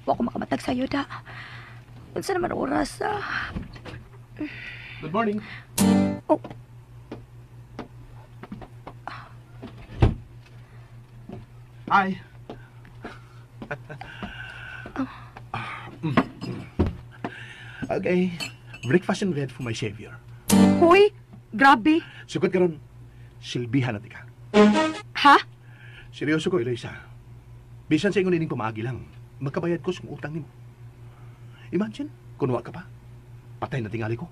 Wa ko makamatag sa'yo da. Unsa naman oras ah. Good morning. Oh. Hi. Okay. Breakfast in bed for my savior. Hoy, grabe. Sugod karon, silbihan na tika. Ha? Seryoso ko, Eloisa. Bisan sa ingon ining pamaagi lang, magkabayad ko sa utang nimo. Imagine, kung wa ka pa, patay na tingali ko.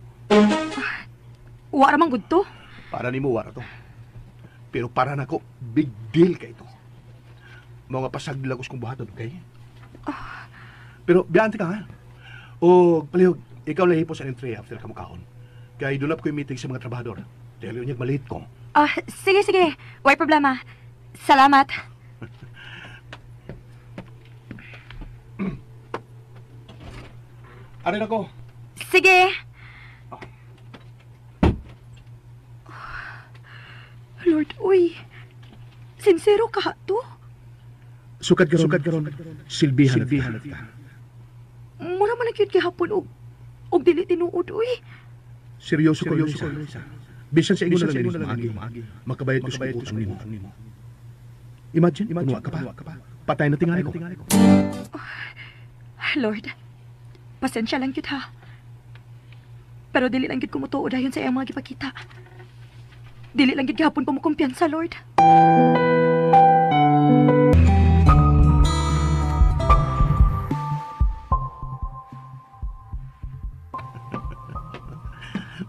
Wa ra man gud to. Para nimo wara to. Pero para nako, big deal kay ito. Mga pasaglagos kong buhaton, okay? Pero biyante ka ha. O palihog, ikaw lahi po sa entry after ka mukaon. Kay dulap ko yung meeting sa mga trabahador. Dahil yun yung maliit ko. Ah, sige, sige. Way problema. Salamat. Arin ako. Sige. Lord, uy. Sincero ka to? Sukad karon, silbihan, silbihan na kita. Mura man lang yun gihapon og dili tinuod, uy. Seryoso ko, Eloisa. Bisan sa ingon na lang ining maagi, makabayad ko sa utang nimo. Imagine, kunwa ka pa. Patay na tingali ko. Lord, pasensya lang yun ha. Pero dili lang yun kumutuo dayon sa iyang mga gipakita. Dili lang yun gihapon ko mukumpiyansa, Lord.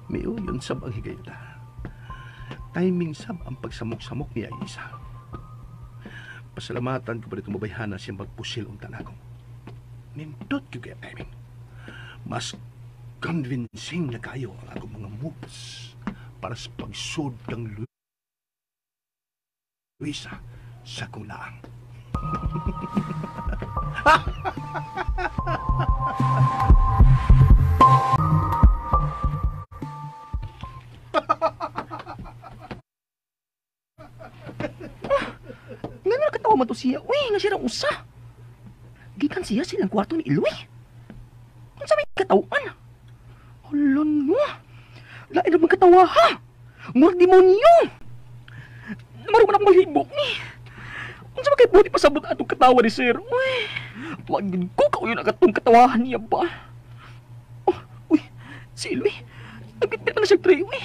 Miuyon sab ang higayuda. Timing sab ang pagsamok-samok niya isa. Pasalamatan ko pa dito mabayhana siyang magpusil unta nako. Nindot ko kaya timing. Mas convincing na kayo ang akong mga moves para sa pagsud kang Luisa sa kong laang. Nga nga nakatawa man to siya. Uy, nga siya usa. Gikan siya silang kwarto ni Iloy. Unsa may katawan? Hala no. Lain na magkatawa ha. Murag demonyo. Marunong man akong malibok ni. Unsa man kay buti pasabot atong katawa ni sir. Uy, wag gid ko kauyon ang atong katawahan niya ba. Oh, uy, si Iloy. Nagpitpit na siya tray, uy.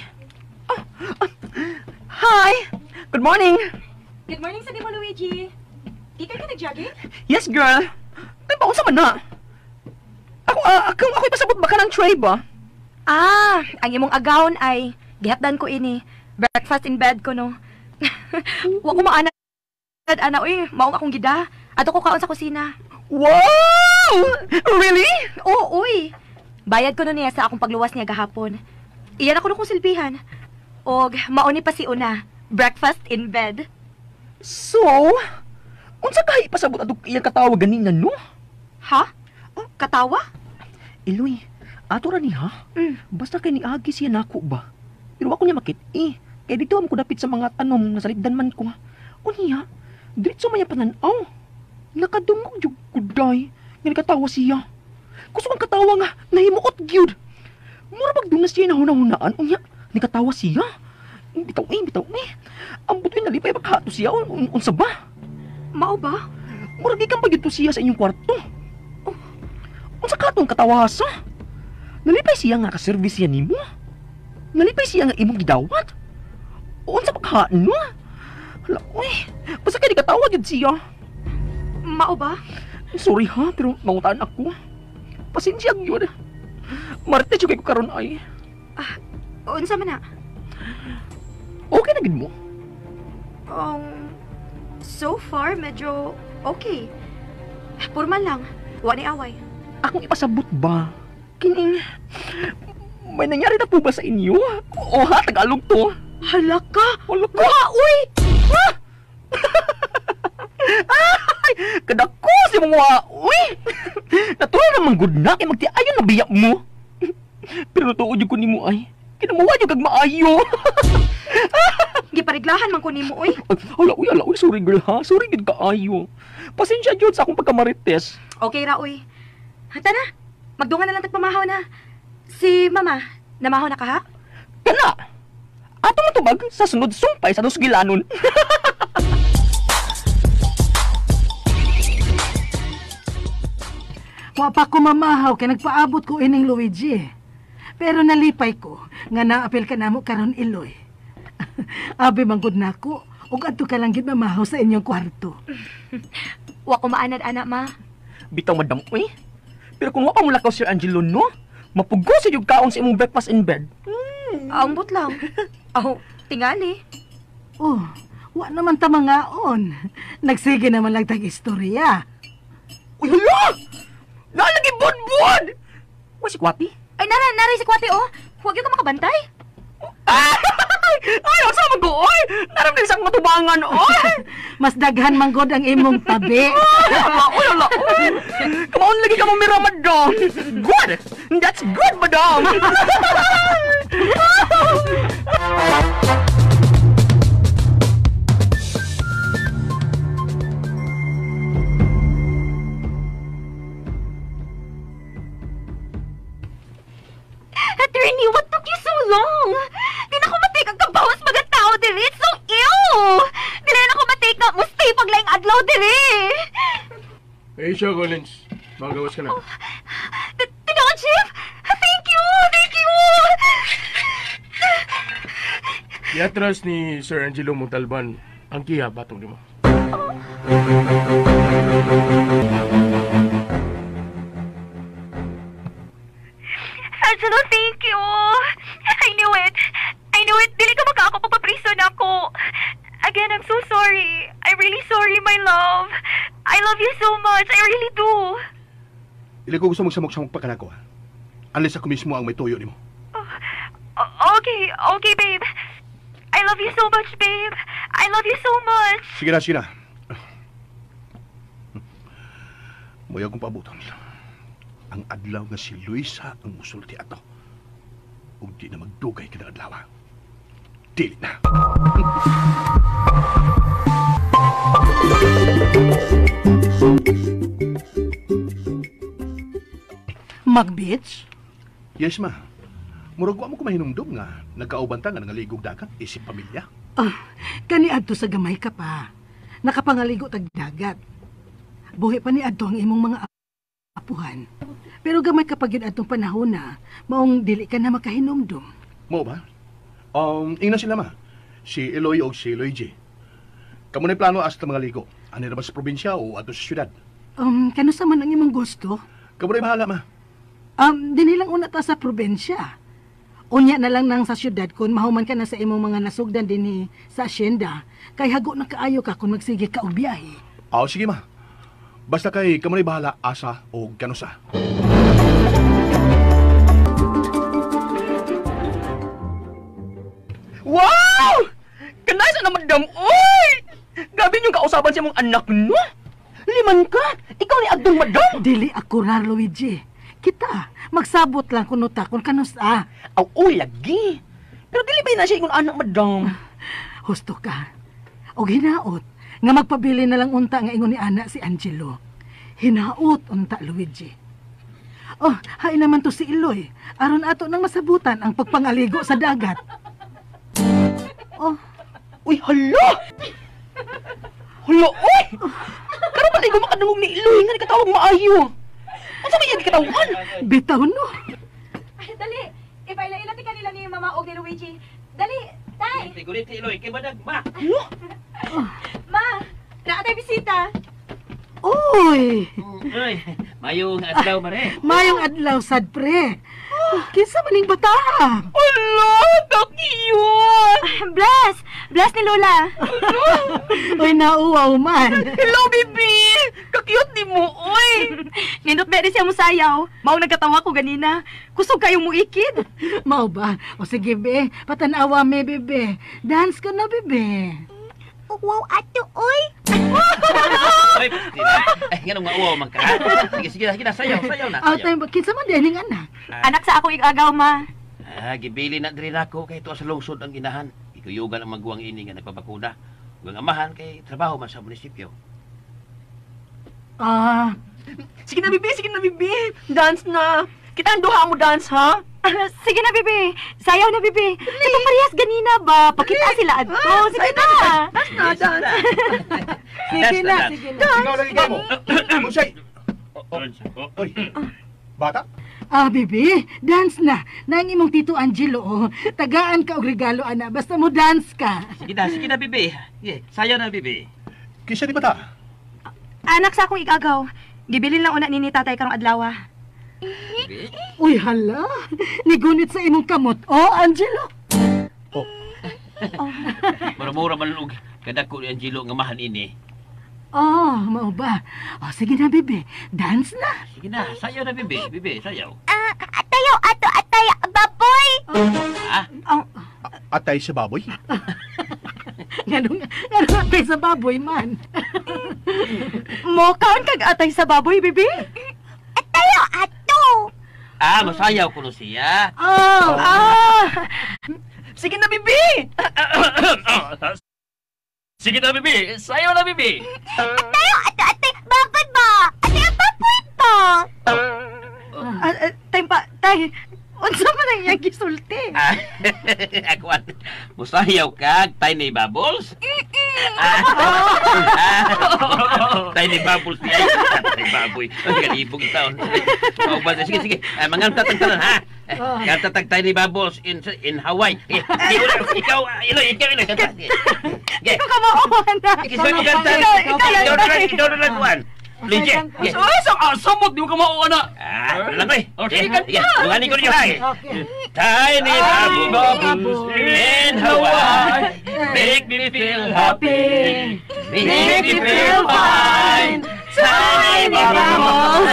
Hi! Good morning! Good morning sa nimo, Luigi. Di ka nag-jogging? Yes, girl. Ay, ba, unsa man na? Ako, ako'y pasabot ba ka ng tray ba? Ah, ang imong agawon ay gihatdan ko ini. Breakfast in bed ko, no? Wa ko maana, ana, uy, maong akong gida. Ato ko kaon sa kusina. Wow! Really? Oo, uy. Bayad ko no niya sa akong pagluwas niya gahapon. Iyan ako no kong silbihan. Og mauni pa si una. Breakfast in bed. So, unsa kahi pasabot atong iyang katawa ganina, no? Ha? Oh, katawa? Iloy, ato ra ni ha? Mm. Basta kay niagi siya nako ba? Pero ako niya makit eh. Kay dito am ko dapit sa mga tanom na salipdan man ko. Unya, diretso man niya panan-aw. Nakadungog jud ko day. Nga nakatawa siya. Kusog ang katawa nga, nahimuot gyud. Mura bag doon na siya nahuna-hunaan, unya, nakatawa siya. Bitaw eh, bitaw eh. Ang butoy nalipay bakato siya, unsa ba? Mao ba? Mura gikan pa gyud to siya sa inyong kwarto. Oh, unsa ka tong katawasa? Nalipay siya nga ka-service siya nimo. Nalipay siya nga imong gidawat. Unsa ba ka, no? Hala, uy, basta kay nakatawa gyud siya. Mao ba? Sorry ha, pero mangutaan ako. Pasensya gyud. Marites jud kay ko karon ay. Ah, unsa man na? Okay na gid mo? So far medyo okay. Pormal lang. Wa ni away. Akong ipasabot ba? Kining may nangyari na po ba sa inyo? Oo ha, Tagalog to. Hala ka! Hala ka! Wa, uy! Ha? Ay! Kadako si mong wa, uy! Natural naman good na kay magtiayon na biyak mo. Pero tuod jud ko nimo ay. Kinamuha jud kag maayo. Gipariglahan man ko nimo uy. Hala uy, hala uy, sorry girl ha. Sorry gid kaayo. Pasensya jud sa akong pagkamarites. Okay ra uy. Hata na. Magdungan na lang tagpamahaw na. Si mama, namahaw na ka ha? Kana. Ato mo tubag sa sunod sumpay sa Dosgilanon. Wa pa ko mamahaw kay nagpaabot ko ining Luigi. Pero nalipay ko nga naapil ka namo karon Iloy. Abi manggod nako ug adto ka lang gid mamahaw sa inyong kwarto. Wa ko maanad ana ma. Bitaw madam uy. Pero kung wa pa mo lakaw Sir Angelo no, mapugo sa jud kaon sa imong breakfast in bed. Ambot lang. Aw, tingali. Oh, wa naman ta mangaon. Nagsige naman lang tag istorya. Uy hala! Nalagi budbud! Wa si Kwati? Ay nara si Kwati oh. Huwag yun ka makabantay. Ay, ay, unsa man ko oy? Naram din sa akong katubangan oy. Mas daghan manggod ang imong tabi. Hala, oy, hala, oy. Kamaon lagi ka mo mira, madam. Good. That's good, madam. Attorney, what took you so long? Di na ko matake ang kabawas mga tao diri. It's so ew! Di na ko matake na mo stay paglaing adlaw diri. Hey, siya, Collins. Magawas ka na. Oh, Tinuod, Chief! Thank you! Thank you! Iatras ni Sir Angelo Montalban ang kiha batong nimo. Oh. Angelo, thank you! I knew it! I knew it! Dili ka makaako pagpapriso na ako. Again, I'm so sorry. I'm really sorry, my love. I love you so much. I really do. Dili ko gusto magsamok-samok pa kanako, ha? Unless ako mismo ang may tuyo nimo. Oh, okay, okay, babe. I love you so much, babe. I love you so much. Sige na, sige na. Muya kong paabuton. Ang adlaw nga si Luisa ang musulti ato. Ug di na magdugay kada adlaw. Dili na. Mag-beach? Yes, ma. Murag wa mo ko mahinumdum nga nagkauban ta nga nangaligog dagat isip pamilya. Ah, kani adto sa gamay ka pa. Nakapangaligo tag dagat. Buhi pa ni adto ang imong mga apuhan. Pero gamay ka pa gyud atong panahon na maong dili ka na makahinumdum. Mo ba? Ingna sila ma. Si Eloy og si Luigi. Kamo na plano hasta mga ligo. Ani ra ba sa probinsya o adto sa syudad? Kanusa man ang imong gusto? Kamo na bahala ma. Dinhi lang una ta sa probinsya. Unya na lang nang sa syudad kun mahuman ka na sa imong mga nasugdan dinhi sa asyenda. Kay hago na kaayo ka kun magsige ka og biyahe. Aw, sige ma. Basta kay kamo na bahala asa o kanusa. Wow! Kanay sa na madam, oy! Gabi niyong kausaban sa imong anak, no? Liman ka! Ikaw ni adtong madam! Dili ako ra, Luigi. Kita, magsabot lang kuno ta kun kanusa. Aw, oy, lagi. Pero dili ba na siya ingon anak, madam? Husto ka. Og hinaot, nga magpabili na lang unta nga ingon ni anak si Angelo. Hinaot unta, Luigi. Oh, hain naman to si Iloy. Aron ato nang masabutan ang pagpangaligo sa dagat. Oh, Uy, hala! Hala, uy! Karon pa ko makadungog ni Iloy nga nikatawag maayo. Unsa may iyang gikatawan? Bitaw no. Dali, ipaila-ila ti kanila ni Mama og ni Luigi. Dali, tay. Tigulit Iloy kay madagma. Ma, naatay bisita. Uy, Uy, mayong adlaw mare. mayong adlaw sad pre. Kinsa man ning bata? Hala, kakiyon! Bless! Bless ni Lola. Uy, nauwaw man. Hello, baby! Kakiyot ni mo, uy! Nindot ba siya musayaw? Mao nagkatawa ko ganina. Kusog kayo muikid. Mao ba? O sige, be. Patanawa me, bebe. Dance ka na, bebe. Wow, ato, oy! Uy, di na. Ay, nganong mauwaw man ka. Sige, sige, sige na, sayaw, sayaw na. Aw, Sayaw. tayo ba? Kinsa man dining anak? Anak sa akong igagaw, ma. Ah, gibili na diri nako kay tuwa sa lungsod ang ginahan. Ikuyugan ang maguwang ini nga nagpabakuna. Ug ang amahan kay trabaho man sa munisipyo. Ah, Sige na, bibi! Sige na, bibi! Dance na! Kita ang duha mo dance, ha? Sige na, bibi. Sayaw na, bibi. Katong parehas ganina ba? Pakita sila adto. Sige na. Dance na, dance! sige na, Dance na, sige na. Ikaw lagi kamo. Unsay? Oy. Bata? Ah, bebe, dance na. Nang imong Tito Angelo, oh. Tagaan ka og regalo, ana. Basta mo dance ka. Sige na, bibi. Sige, sayaw na, bibi. Kinsa ni bata? Anak sa akong igagaw. Gibilin lang una ni tatay karong adlaw. Bibi. Uy, hala. Nigunit sa imong kamot. Oh, Angelo. Oh, Mura-mura man og kadako ni Angelo nga mahan ini. Oh, mao ba? Oh, sige na, bebe. Dance na. Sige na, sayaw na, bibi. Bibi, sayaw. Ah, atayo, ato, atay, baboy! Ah, Oh, atay sa baboy. Nganong, nganong atay sa baboy man. mo kaon kag atay sa baboy, bibi. Atayo, ato! ah, masayaw kuno siya. Oh, Ah, Sige na, bibi! Sige na, bibi. Sayaw na, bibi. Atayo, ato, atay, baboy ba? Atayo, baboy ba? Tay pa, tay. Unsa man ang iyang gisulti? Ah, ako an. Musayaw ka, tiny bubbles. Ah, tiny bubbles ni ay. Tiny baboy. Ay, kalibog taon. Oh, ba, sige, sige. Ah, manganta tag tanan ha. Kanta tag tiny bubbles in Hawaii. Sige, sige, una, ikaw, Iloy, ikaw, Iloy. Kanta. Sige. Sige. Ikaw ka mao na. Sige, sige, kanta. Ikaw, Ikaw na lang, ikaw na lang, Juan. Luigi. Sige. Ay, sa asamot! Di mo ka mauuna! Ah, ano lang, oy. Oh, Sige, sige, kanta. sige. Tunganin ko ninyo, ha. Okay. Tiny bubbles in Hawaii make me feel happy, make me feel fine. Tiny bubbles.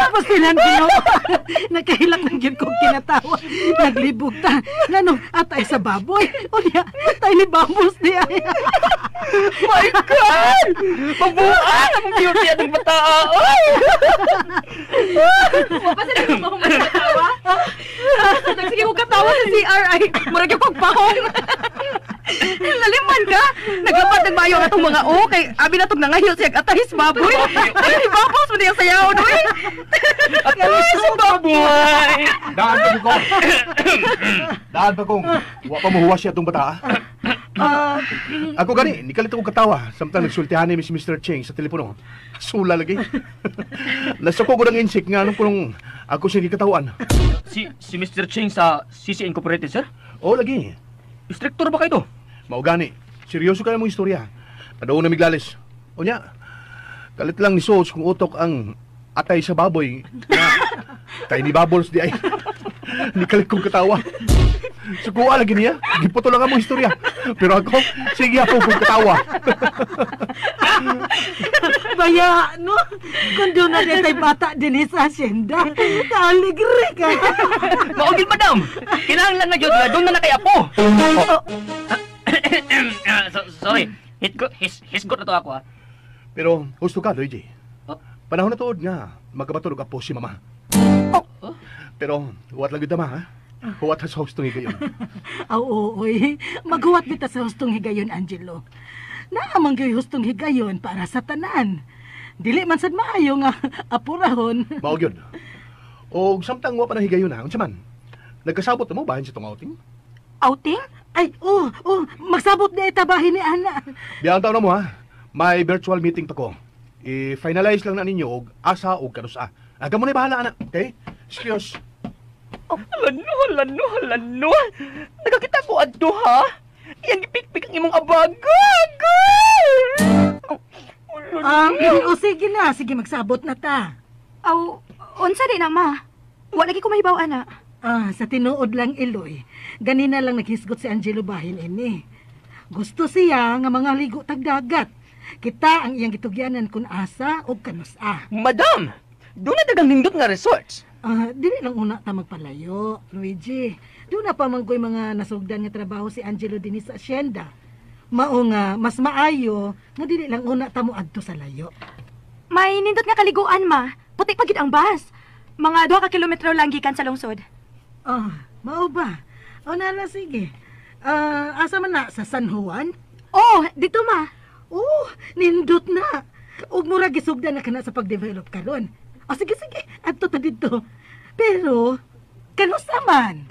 Tapos silang Ginoo. Nakahilak ng gyud kong kinatawa. Naglibog ta. Nganong atay sa baboy. Unya, tiny bubbles di ay. My God! Mabuan! Ang beauty at ang bata! Oy! Mapasalamat mo kung magkatawa. Nagsige ko katawa sa CR ay murag yung pagpahong. Laliman ka. Nagapat nagmayo na itong mga o kay abi na itong nangahil siya atay sa baboy. Ay, bubbles mo niyang sayaw doy. Atay sa baboy! Daan pa ko. Daan pa kong. Wa pa mohuwas siya itong bata. Ah. Ako gani, nikalit akong katawa. Samtang nagsultihan ni si Mr. Cheng sa telepono. Sula lagi. Nasa ko ng insik nga nung kulong ako siya gikatawan. Si Mr. Cheng sa CC Incorporated, sir? Oo lagi. Instructor ba kayo to? Mao gani. Seryoso kayo mong istorya. Padung na miglalis. Unya, kalit lang ni Sos kung utok ang atay sa baboy na tiny bubbles di ay. Nikalit kong katawa. Sukuha lagi niya. Giputo lang ang mong istorya. Pero ako, sige ako kong katawa. Baya, no? Kung doon na din bata din sa asyenda. Kaaligre ka. Maugin, madam! Kinahanglan na gyud nga doon na nakay apo! Oh. Sorry. Hit ko, hisgot na to ako, ha. Pero husto ka, Luigi. Oh. Panahon na tuod nga, magkabatulog apo si mama. Pero, wat lang yun tama, ha? Huwat sa hustong higayon. Aw, oo, oy. Maghuwat bita sa hustong higayon, Angelo. Naamang gyud hustong higayon para sa tanan. Dili man sad maayo nga apurahon. Mao gyud. Og samtang wa pa na higayon ha, unsa man? Nagkasabot na mo bahin sa tong outing? Outing? Ay, oh, oh, magsabot di ay bahin ni Ana. Biyang taon na mo ha. May virtual meeting pa ko. I-finalize lang na ninyo og asa og kanusa. Aga mo na bahala ana, okay? Excuse. Lano, lano, lano. Nagakita ko adto ha. Iyang gipikpik ang imong abaga. O sige na, sige magsabot na ta. Aw, unsa di na ma? Wa lagi ko mahibaw ana. Ah, sa tinuod lang Eloy. Ganina lang naghisgot si Angelo bahin ini. Gusto siya nga mga ligo tagdagat. Kita ang iyang gitugyanan kun asa o kanusa. Madam, doon na dagang nindot nga resorts. Ah, dili lang una ta magpalayo, Luigi. Doon na pa manggoy mga nasugdan nga trabaho si Angelo dinhi sa asyenda. Mao nga mas maayo nga dili lang una ta moadto sa layo. May nindot nga kaliguan ma. Puti pa gid ang bus. Mga 2 ka kilometro lang gikan sa lungsod. Ah, mao ba? O nala sige. Ah, asa man na sa San Juan? Oh, dito ma. Oh, nindot na. Ug mura gisugdan na kana sa pag-develop karon. O sige sige, adto ta didto. Pero kanusa man?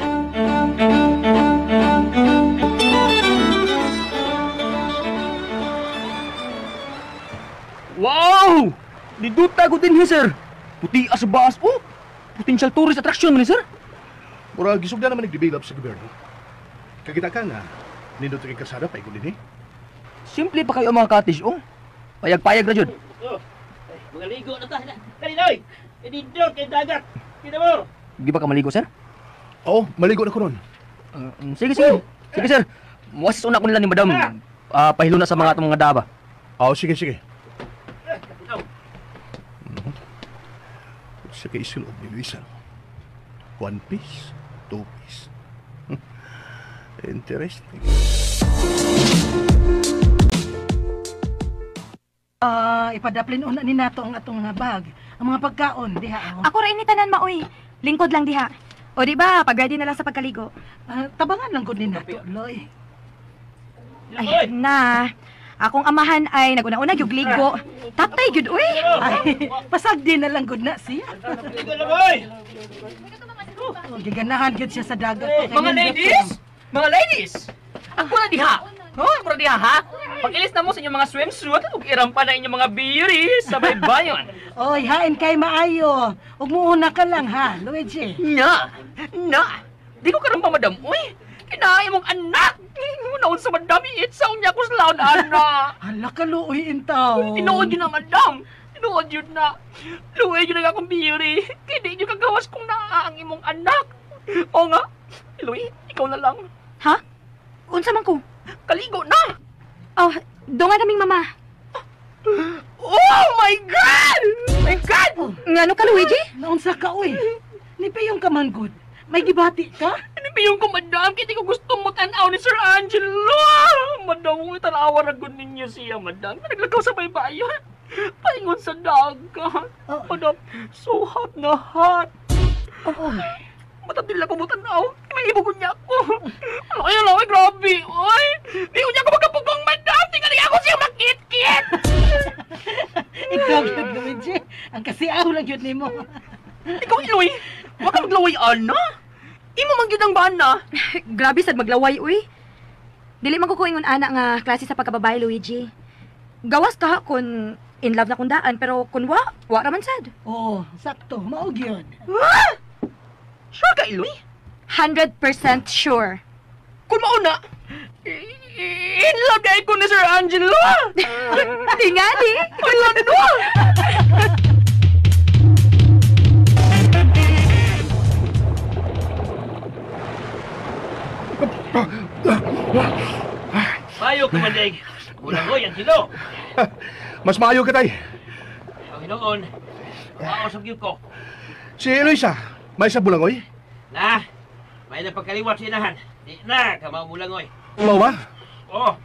Wow! Niduta ko din sir. Puti as baas po. Potential tourist attraction man ni sir. Mura gisugdan naman nag-develop sa gobyerno. Kakita ka nga, nindot kay kalsada pa ikon dinhi. Simple pa kayo ang mga cottage, oh. Payag-payag ra jud. Mga ligo na ta. Kalinoy! Idindot kay dagat. Kita mo! Di ba ka maligo, sir? Oo, maligo na ko ron. Sige, sige. Sige, sir. Muasis una ko nila ni madam. Pahilo na sa mga atong mga daba. Oo, sige, sige. Sa kay isulob ni Luisa. 1 piece, 2 piece. Interesting. Ah, ipadaplin una ni nato ang atong mga bag, ang mga pagkaon diha. Oh. Ako ra ini tanan maoy. Lingkod lang diha. O di ba, pag ready na lang sa pagkaligo. Ah, tabangan lang gud ni nato, Loy. Ay, na. Akong amahan ay naguna-una gyud ligo. Tatay gyud uy. Ay, pasag din na lang gud na siya. Ligo na boy! Oh, giganahan gyud siya sa dagat. Mga ladies! Mga ladies! Ako na diha! Oh, ako na diha, ha? Pag-ilis na mo sa inyong mga swimsuit, ug irampa na inyong mga beauties sa baybayon. Oy, hain kay maayo. Ug muuna ka lang ha, Luigi. Na! Na! Di ko karampa, madam. Uy! Kinahay mong anak! Unaon sa madam, iitsaw niya ko sa laon, anak! Hala ka luoy intaw. Tinuod yun na, madam! Tinuod yun na! Luoy yun na akong beauty! Kaya di yun kagawas kung naa ang imong anak! O nga, Luoy, ikaw na lang. Ha? Unsa man ko? Kaligo na! Oh, dunga naming mama. Oh my God! My God! Ngano ka, Luigi? Naunsa ka oy. Nipiyong ka man gud. May gibati ka? Nipiyong ko, madam. Kaya di ko gusto mo tanaw ni Sir Angelo. Madam, tanawa ra gud ninyo siya, madam. Naglagaw sa baybayon. Paingon sa dagat. Oh. Madam, so hot na hot. Oh. Matandil ako mo tanaw. May ibog niya ako. Ay, ay, grabe. Ay, di ko niya ako magkapugong, madam. Tingnan niya ako siya makit-kit. Ikaw gyud Luigi. Ang kasiaw lang gyud nimo. Ikaw, Iloy. Wag ka maglaway, ana. Imo man gyud ang bana. Grabe sad maglaway uy. Dili man ko ingon ana nga klase sa pagkababae, Luigi. Gawas ka kun in love na kung daan, pero kun wa, wa ra man sad. Oh, sakto. Mao gyud. Sure ka, Iloy? 100% sure. Kung mauna, in love dahil ko ni Sir Angelo. Tingali. Wala no. Payo ka mandig. Bulangoy ang silo. Mas maayo ka, tay. Ang hinoon, mausap gyud ko. Si Eloisa, may sa bulangoy? Na, may napagkaliwat sa inahan. Di na, kamao bulangoy. Mao ba? Oo.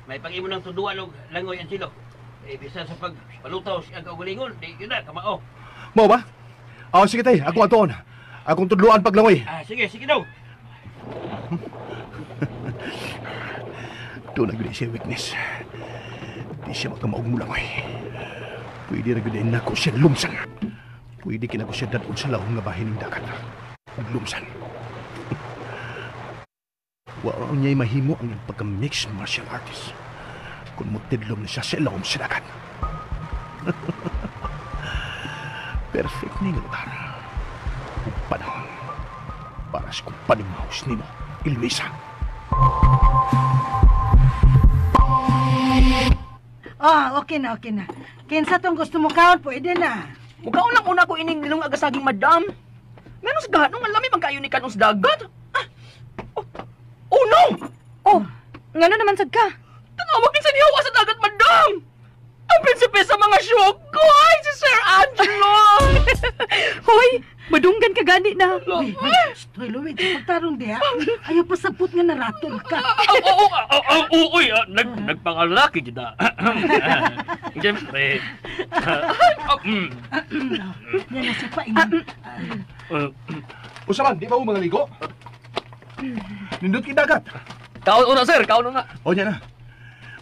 May pag-imo ng tuduan og langoy ang silo. Eh, bisan sa pagpalutaw siyang kaugalingon, di yun na, kamao. Mao ba? Oh, sige tay, ako atoon. Akong tudluan paglangoy. Ah, sige, sige daw. Doon na gud siya weakness. Di siya makamaog mo langoy. Pwede na gud nako siya lumsan. Pwede kinako siya dadon sa lawong nga bahin ng dagat. Lumsan. Wa niya'y mahimo ang iyang pagka-mixed martial artist. Kung mutidlom na siya sa ilawom sa dagat. Perfect ni nga lugar. Ug panahon para sa kong panimahos nimo, Eloisa. Ah, okay na, okay na. Kinsa tong gusto mo kaon, pwede na. Mukaon lang una ko ining nilong agasaging madam. Meron sa gahanong ang lami magkayo ni kanong sa dagat. Ah, oh, oh no! Oh, ngano naman sad ka? Tanawakin sa nihawa sa dagat, madam! Ang prinsipe sa mga syoko ay si Sir Angelo! Hoy, madunggan ka gani na. Uy, uy, Luigi, pagtarong diha. Ayaw pasabot nga naratol ka. Uy, nagpangalaki dyan na. Siyempre. Yan na siya pa. Ingon. Usaman, di ba mo mga ligo? Nindot kay dagat. Kaon una, sir. Kaon una. O niya na.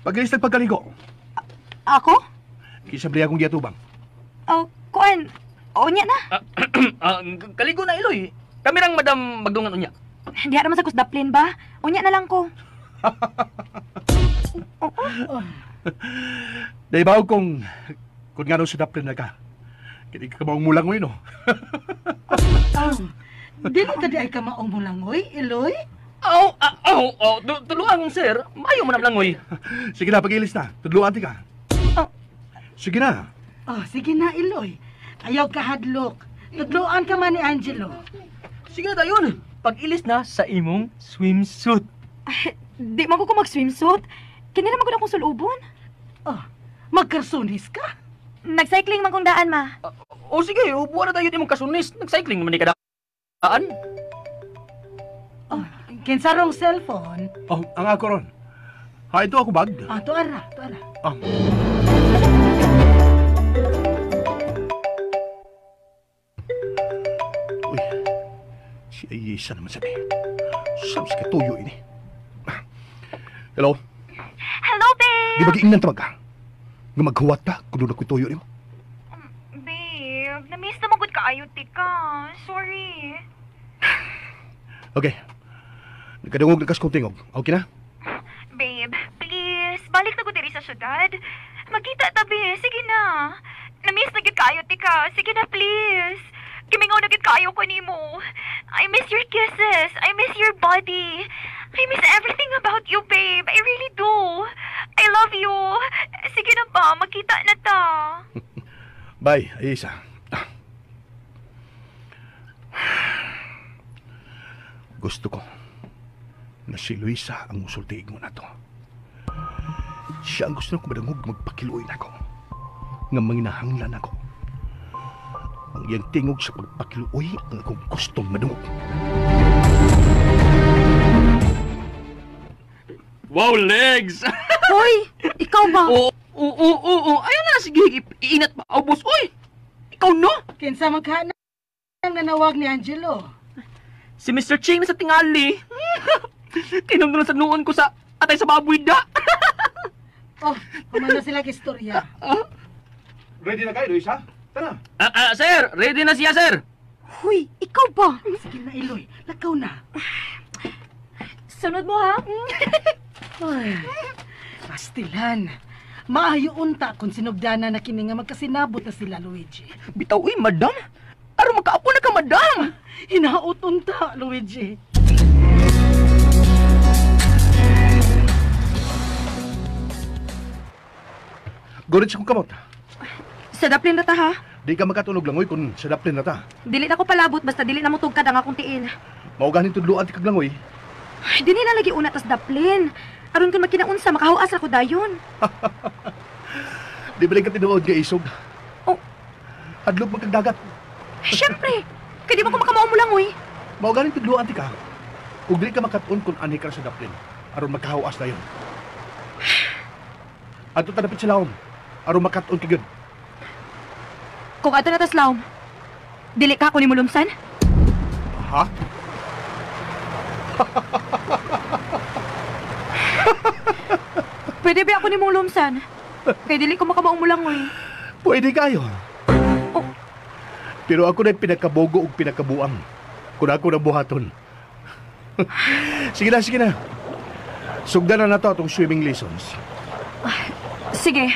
Pag-ilis pagkaligo. Ako? Kisabli akong giatubang. Oh, kuan. O nya na. Kaligo na, Iloy. Kami rang madam magdungan unya. Diha naman sa kusdaplin ba? Unya na lang ko. Oo. Dahil ba kung nga sa daplin na ka. Kini ka maong mulangoy, no? Dili ka di ay ka maong mulangoy, Iloy? Aw, aw, aw. Tuluan, sir. Maayo mo na langoy. Sige na, pag-ilis na. Tudluan ti ka. Oh. Sige na. Oh, sige na, Iloy. Ayaw ka hadlok. Tudluan ka man ni Angelo. Sige na tayo. Pag-ilis na sa imong swimsuit. Di man ko mag-swimsuit. Kini naman ko na akong sulubon. Oh, magkarsunis ka? Nag-cycling man kong daan, ma. O sige, ubuan na tayo imong kasunis. Nag-cycling man ni ka daan. Oh, kinsa rong cellphone? Oh, ang ako ron. Ha, ito ako bag. Ah, tuara, tuara. Ah. Uy, si Ayesa naman sabi. Saan sa katuyo ini? Hello? Hello, babe! Di ba giingnan tamag ka? Nga maghuwat ka kung doon ako'y tuyo nimo? Babe, na-miss na magod kaayo, tika. Sorry. Okay. Nagkadungog na kas kong tingog. Okay na? Babe, please, balik na ko diri sa syudad. Magkita tabi, sige na. Na-miss na gid kaayo, tika. Sige na, please. Gimingaw na gid kaayo ko nimo. I miss your kisses. I miss your body. I miss everything about you, babe. I really do. I love you. Sige na ba, magkita na ta. Bye, Ayesa. Gusto ko na si Luisa ang musultiig mo na to. Siya ang gusto na kumadangog magpakiluoy na ako. Nga manginahanglan ako. Ang iyang tingog sa pagpakiluoy ang akong gustong madungog. Wow, legs! Hoy, ikaw ba? Oo, oo, oo. Ayaw na, sige, iinat pa. Ubos, uy! Ikaw no? Kinsa man ka nang nanawag ni Angelo? Si Mr. Ching na sa tingali. Tinong sa noon ko sa atay sa baboy da. Oh, kumano sila istorya. Ready na kayo, Luisa? Tara. Sir, ready na siya, sir. Hoy, ikaw ba? Sige na, Iloy. Lakaw na. Sunod mo, ha? Ay, pastilan. Maayo unta kung sinugdana na kini nga magkasinabot na sila, Luigi. Bitaw, uy, madam. Aron magkaapo na ka, madam. Hinaot unta, Luigi. Gurit sa kong kamot. Sa daplin na ta, ha? Di ka makatulog langoy kung sa daplin na ta. Dili na ko palabot, basta dili na mo tugkad ang akong tiil. Mao ganin tudloan ti kag langoy. Ay, dili na lagi una tas daplin. Aron kung magkinaunsa, makahuas ra ko dayon. Di ba ka tinuod nga isog? Oh. Hadlok man kag dagat. Siyempre, kay di ba ko makamao mo langoy? Mao ganin tudloan ti ka. Ug dili ka makat-on kung anhi ka sa daplin. Aron makahuas dayon. Adto ta dapit sa lawom. Aron makat-on ka gyud. Kung ato na tas lawom, dili ka ako ni mulumsan? Ha? Pwede ba ako nimong lumsan? Kay dili ko makamaong mulangoy. Pwede kayo. Oh. Pero ako na pinakabogo ug pinakabuang. Kung ako na buhaton. Sige na, sige na. Sugdan na nato atong swimming lessons. Sige.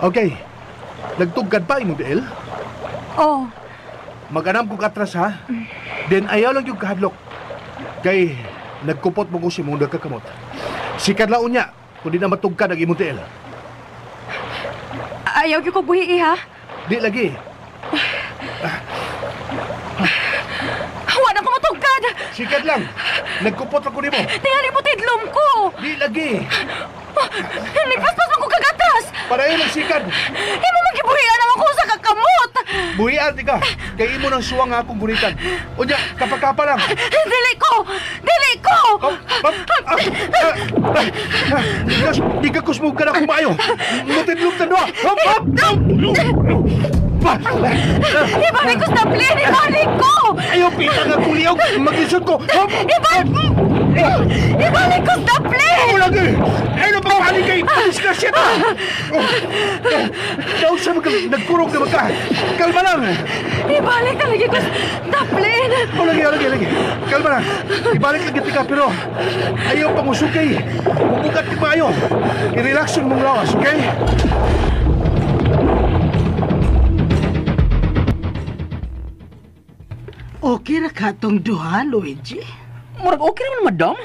Okay. Nagtugkad pa imong diel? Oh. Mag-anam kong atras ha. Then ayaw lang yung kahadlok. Kay nagkupot mo ko si mong nagkakamot. Sikat laon niya kung di na matugkad ang imong tiil. Ayaw gyud ko buhi ha. Di lagi. Wa na ko matugkad. Sikat lang. Nagkupot ra ko nimo. Tingali mo tidlom ko. Di lagi. Nagpaspas man ko kagatas. Padayon lang sikad. Imo man gibuhian ang ako sa kakamot. Buhian ti ka. Kay imo nang suwang nga akong gunitan. Unya, kapakapa lang. Dili ko. Dili ko. Di ka kusmog ka na kumayo. Mutidlom ta doa. Ibalik ko sa plane! Ibalik ko! Ayaw, pita nga kuliog! Mag-isod ko! Ibalik ko sa plane! Ako lagi! Ay, napapali kay Disgrasya ta! Daw siya nagkurog na magka! Kalma lang! Ibalik talaga ko sa plane! Oh, lagi, lagi, lagi! Kalma lang! Ibalik lagi ka, pero ayaw pangusukay! Bubukat ka maayo! I-relax yung mong lawas, okay? Okay ra ka tong duha, Luigi? Murag okay naman, madam.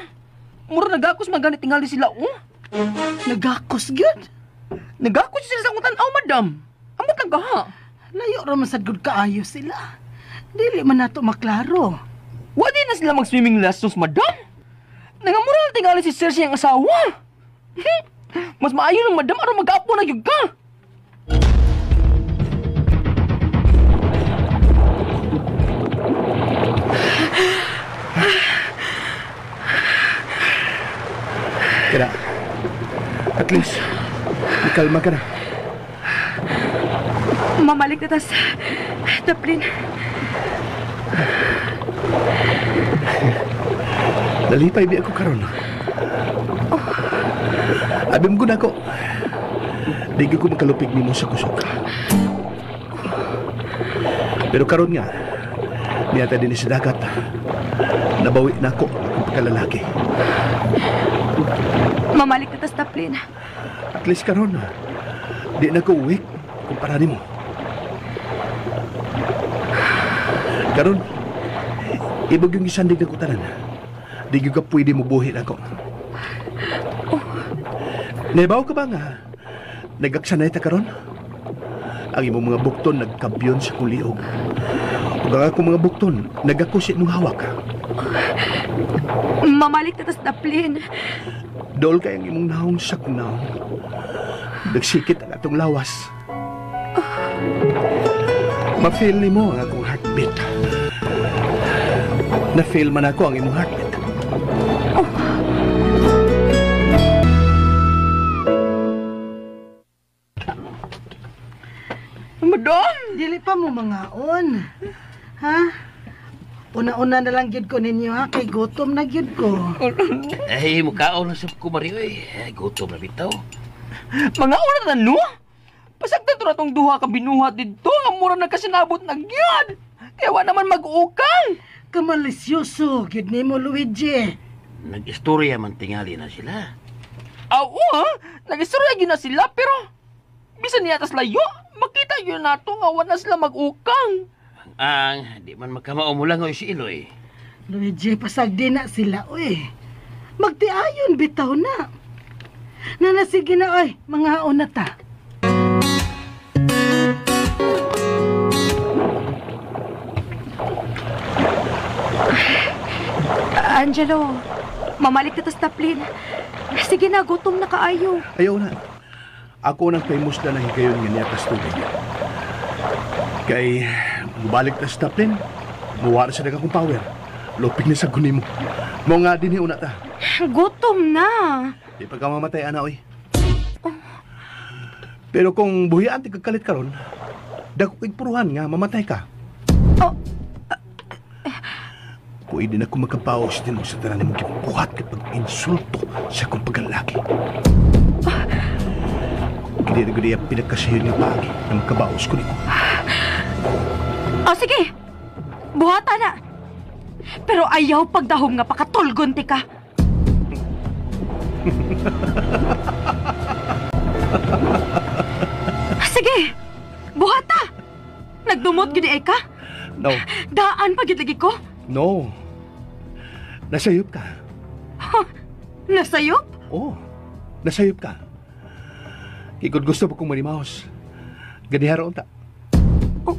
Murag nagakos man tingali sila, oh. Nagakos gyud? Nagakos sila sa akong tan-aw, madam. Amot lang ka, ha? Layo ra man sad gud kaayo sila. Dili man nato maklaro. Wa di na sila mag-swimming lessons, madam. Nangamura na tingali si sir siyang asawa. Mas maayo lang, madam, aron mag-apo na gyud ka. Kaya, at least, ikalma ka na. Mamalik na tas, Daplin. Nalipay bi ako karon. Oh. Abim ko na ako. Di ko makalupig nimo sa kusog. Pero karon nga, niyata din sa dagat. Nabawi na ako akong pagkalalaki. Mamalik na tas, Daplin. At least karon, di na ko weak kumpara nimo. Karon, ibog yung isandig na kutanan. Di gyud ka pwede mubuhi nako. Oh. Nebaw ka ba nga? Nagaksanay ta karon? Ang imong mga bukton nagkabyon sa kuliog. Ug ang akong mga bukton nagakusit mong hawak. Mamalik na tas, Daplin. Dool kay ang imong naong sa kong naong. Nagsikit ang atong lawas. Ma-feel nimo ang akong heartbeat. Na-feel man ako ang imong heartbeat. Oh. Madam! Dili pa mo mangaon. Ha? Una-una na lang gyud ko ninyo ha, kay gutom na gyud ko. Eh, mukaon na sa kumari oy. Gutom na bitaw. Mangaon na no? Pasagdan to na tong duha ka binuhat didto nga mura na kasinabot na gyud. Kaya wa naman mag-ukang. Kamalisyoso gyud nimo, Luigi. Nag-istorya man tingali na sila. Aw, ha? Nag-istorya gyud na sila pero bisan niya tas layo, makita gyud nato nga wa na sila mag-ukang. Ang di man makamao mo lang oy si Iloy. Luigi, pasagdi na sila oy. Magtiayon bitaw na. Nana, sige na oy, mangaon na ta. Angelo, mamalik na tas Daplin. Sige na, gutom na kaayo. Ayaw na. Ako nang famous na nahigayon nga niya tas tubig. Kay mubalik ta sa Daplin, muwara sa daga kong power. Lupig na sa guni mo. Mo nga din una ta. Gutom na. Di pa ka mamatay, ana, oy. Oh. Pero kung buhian ti kagkalit karon, dako kay puruhan nga mamatay ka. Oh. Kung hindi na ako magkabaos din mo sa tanan mong gibuhat kapag insulto sa akong pagkalaki. Hindi na gano'n ang pinagkasayon nga paagi na magkabaos ko nimo. O sige, buhata na. Pero ayaw pagdahom nga pakatulgon ti ka. Sige, buhata. Nagdumot gid ay ka. No. Daan pa gid lagi ko. No. Nasayop ka. Huh? Nasayop? Oo. Nasayop ka. Kikod gusto mo kong manimaos. Ganihara unta. Oh.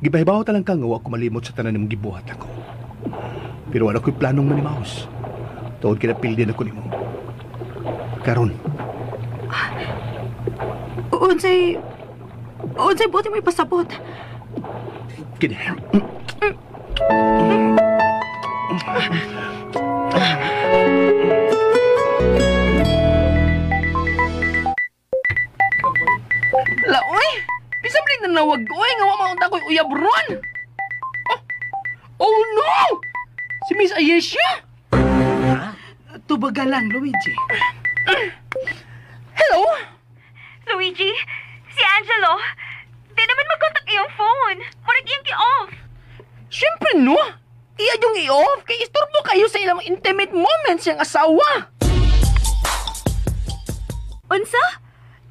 Gibahibaw talang ka nga wa ko malimot sa tanan nimong gibuhat ako. Pero wala ko'y planong manimaos. Tuod kinapildi na ko nimo. Karon. Unsay buti mo ipasabot. Kini. Laoy! Bisa man nanawag oy nga wa maunta ko'y uyab ron. Oh, oh no! Si Miss Ayesha! Ha? Tubaga lang, Luigi. Hello? Luigi, si Angelo. Di naman mag-contact iyong phone. Murag iyong i-off. Siyempre no! Iya yung i-off kay istorbo kayo sa ilang intimate moments siyang asawa. Unsa?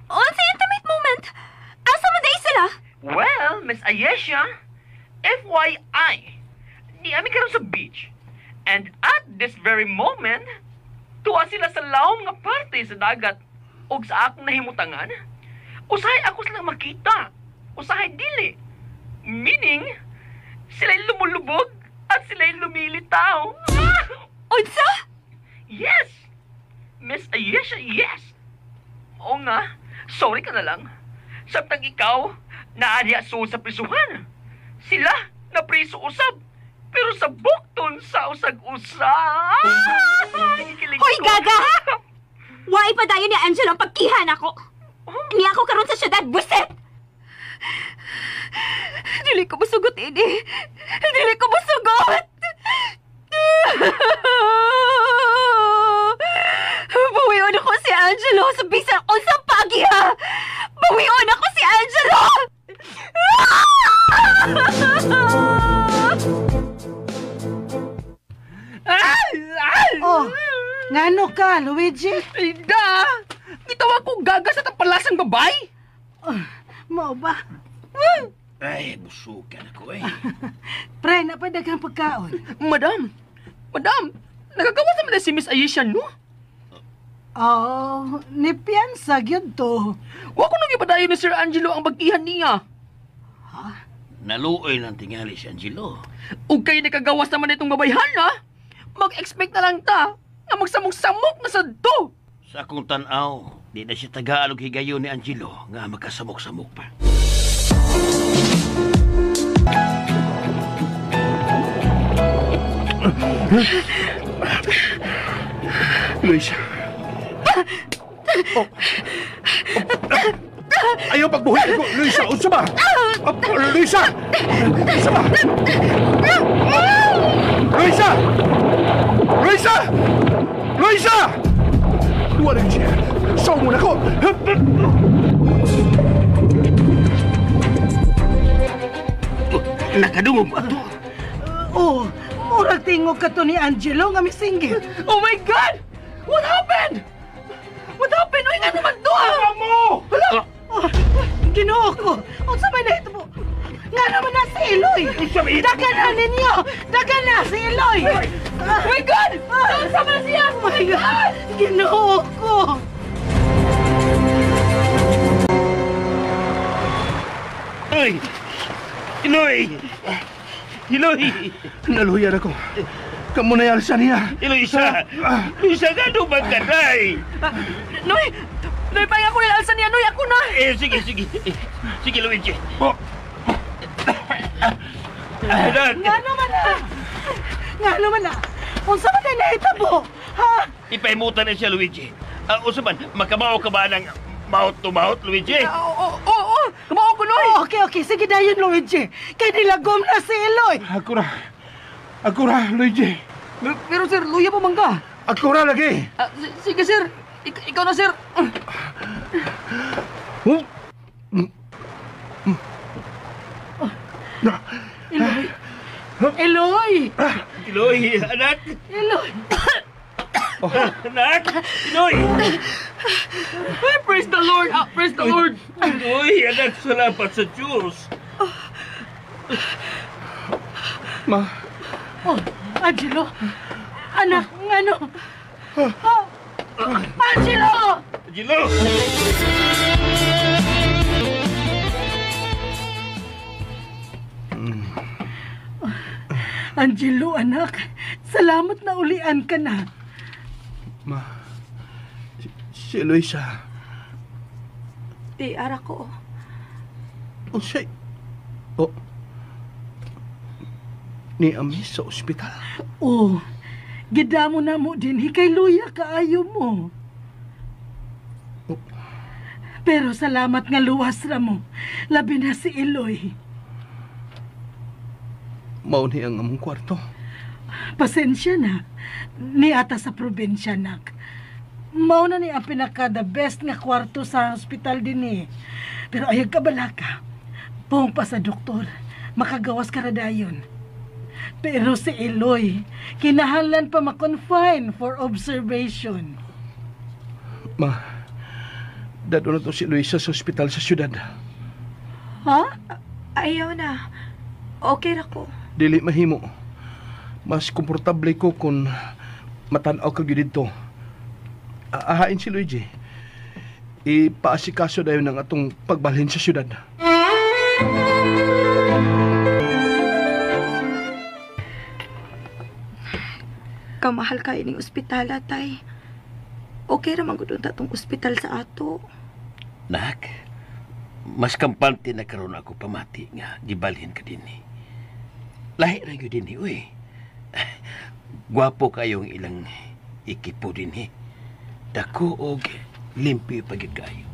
Unsa intimate moment? Asa man dai sila? Well, Miss Ayesha, FYI, di ami karon sa beach. And at this very moment, tuwa sila sa lawom nga parte sa dagat ug sa akong nahimutangan. Usahay ako silang makita. Usahay dili. Meaning, sila'y lumulubog at sila'y lumilitaw. Unsa? Yes! Miss Ayesha, yes! Oo nga, sorry ka na lang. Samtang ikaw, naadya so sa prisuhan. Sila, napriso usab. Pero sa bukton sa usag-usag. Hoy, gaga! Why pa dayon ni Angelo ang pagkihan ako? Niya ako karon sa syudad, buset! Dili ko masugot, ini. Dili ko masugot! Bawion ako si Angelo sa bisan unsang pagiha! Bawion ako si Angelo! Oh, ngano ka, Luigi? Ida! Gitawag ko gaga sa tapalasang babay! Oh, mao ba? Ay, busukan ako eh. Pre, napadagang pagkaon. Madam! Madam! Nagagawa sa mga si Miss Ayesha, no? Oh, ni piyansa gyud to. Wa ko nang ipadayon ni Sir Angelo ang bagkihan niya. Ha? Naluoy ng tingali si Angelo. Ug kay nakagawas naman itong babayhan, ha? Mag-expect na lang ta na magsamok-samok na sad to. Sa akong tan-aw, di na siya tagaan og higayon ni Angelo nga magkasamok-samok pa. Luisa. Oh. Ayaw pagbuhi ko, Luisa. Unsa ba? Oh, Luisa! Unsa ba? Luisa! Luisa! Luisa! Wala siya. Saw mo na ko. Nakadungog ba ito? Oh, murag tingog ka to ni Angelo nga misinggit. Oh my God! What happened? What happened? Uy, nga naman to ah! Mo! Hala! Oh, Ginoo ko! Unsa may nahitabo? Nga naman na si Eloy! Dagan na ninyo! Dagan na si Eloy! Oh my God! Unsa man siya? Oh my God! Ginoo ko! Uy! Eloy! Eloy! Naluyan ako. Kamu na yalsa niya. Eloisa! Eloisa, gano'n ba ka, day? Noy! Noy, pahinga ko na alsa niya, Noy! Ako na! Eh, sige, sige. Sige, Luigi. Oh. Nga naman na! Nga naman na! Unsa man na nahitabo? Ha? Ipaimutan na siya, Luigi. Unsa man, makamao ka ba ng mouth to mouth, Luigi? Oo, oo, oo! Kamao ko, Noy! Oh, okay, okay. Sige dayon, Luigi. Kay nilagom na si Eloy. Ako na. Ako ra, Luigi. Pero sir, luya pa man ka. Ako ra lagi. Sige sir, ikaw na sir. Huh? Eloy! Eloy! Eloy, anak! Eloy! Anak! Eloy! Ay, praise the Lord! Ah, praise the Lord! Eloy, anak, salamat sa Diyos! Ma. Oh, Angelo! Anak, ngano? Oh, Angelo! Angelo! Angelo, anak. Salamat na ulian ka na. Ma, si Eloisa. Di, ara ko. Oh, siya. Oh. Ni Ami sa ospital. Oh, gidamo na mo din. Hikay luya kaayo mo. Oh. Pero salamat nga luwas ra mo. Labi na si Eloy. Mauni ang among kwarto. Pasensya na. Niata sa probinsya, nak. Mauna ni ang pinaka the best nga kwarto sa ospital din eh. Pero ayag ka balaka. Pong pa sa doktor. Makagawas ka na dayon. Pero si Eloy, kinahanglan pa ma-confine for observation. Ma, dado na to si Eloisa sa ospital sa syudad. Ha? Ayaw na. Okay ra ko. Dili mahimo. Mas komportable ko kung matanaw ka gyud didto. Ahain si Luigi. Ipaasikaso dayon ang atong pagbalhin sa syudad. Kamahal kayo ning ospital, atay. Okay ra man gud unta tong ospital sa ato. Nak, mas kampante na karon ako pamati nga gibalhin ka dinhi. Lahi ra gyud dinhi, uy. Gwapo kayong ilang ekipo dinhi. Dako og limpyo pa gyud kayo.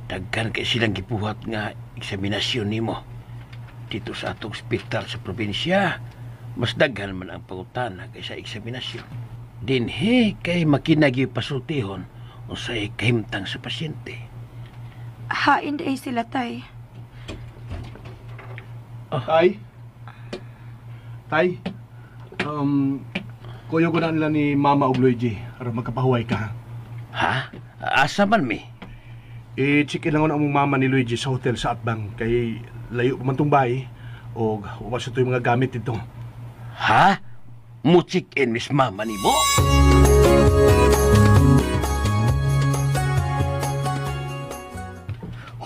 Daghan kay silang gibuhat nga eksaminasyon nimo. Dito sa atong ospital sa probinsya, mas daghan man ang pangutana kaysa eksaminasyon. Dinhi kay makinagi pasultihon unsay kahimtang sa pasyente. Hain day sila, tay. Tay? Tay? Kuyo ko na nila ni Mama og Luigi aron magkapahuway ka. Ha? Asa man mi? I-check in lang ko na among mama ni Luigi sa hotel sa Atbang kay layo pa man tong bahay og wa sa to'y mga gamit dito. Ha? Mo check in miss mama nimo?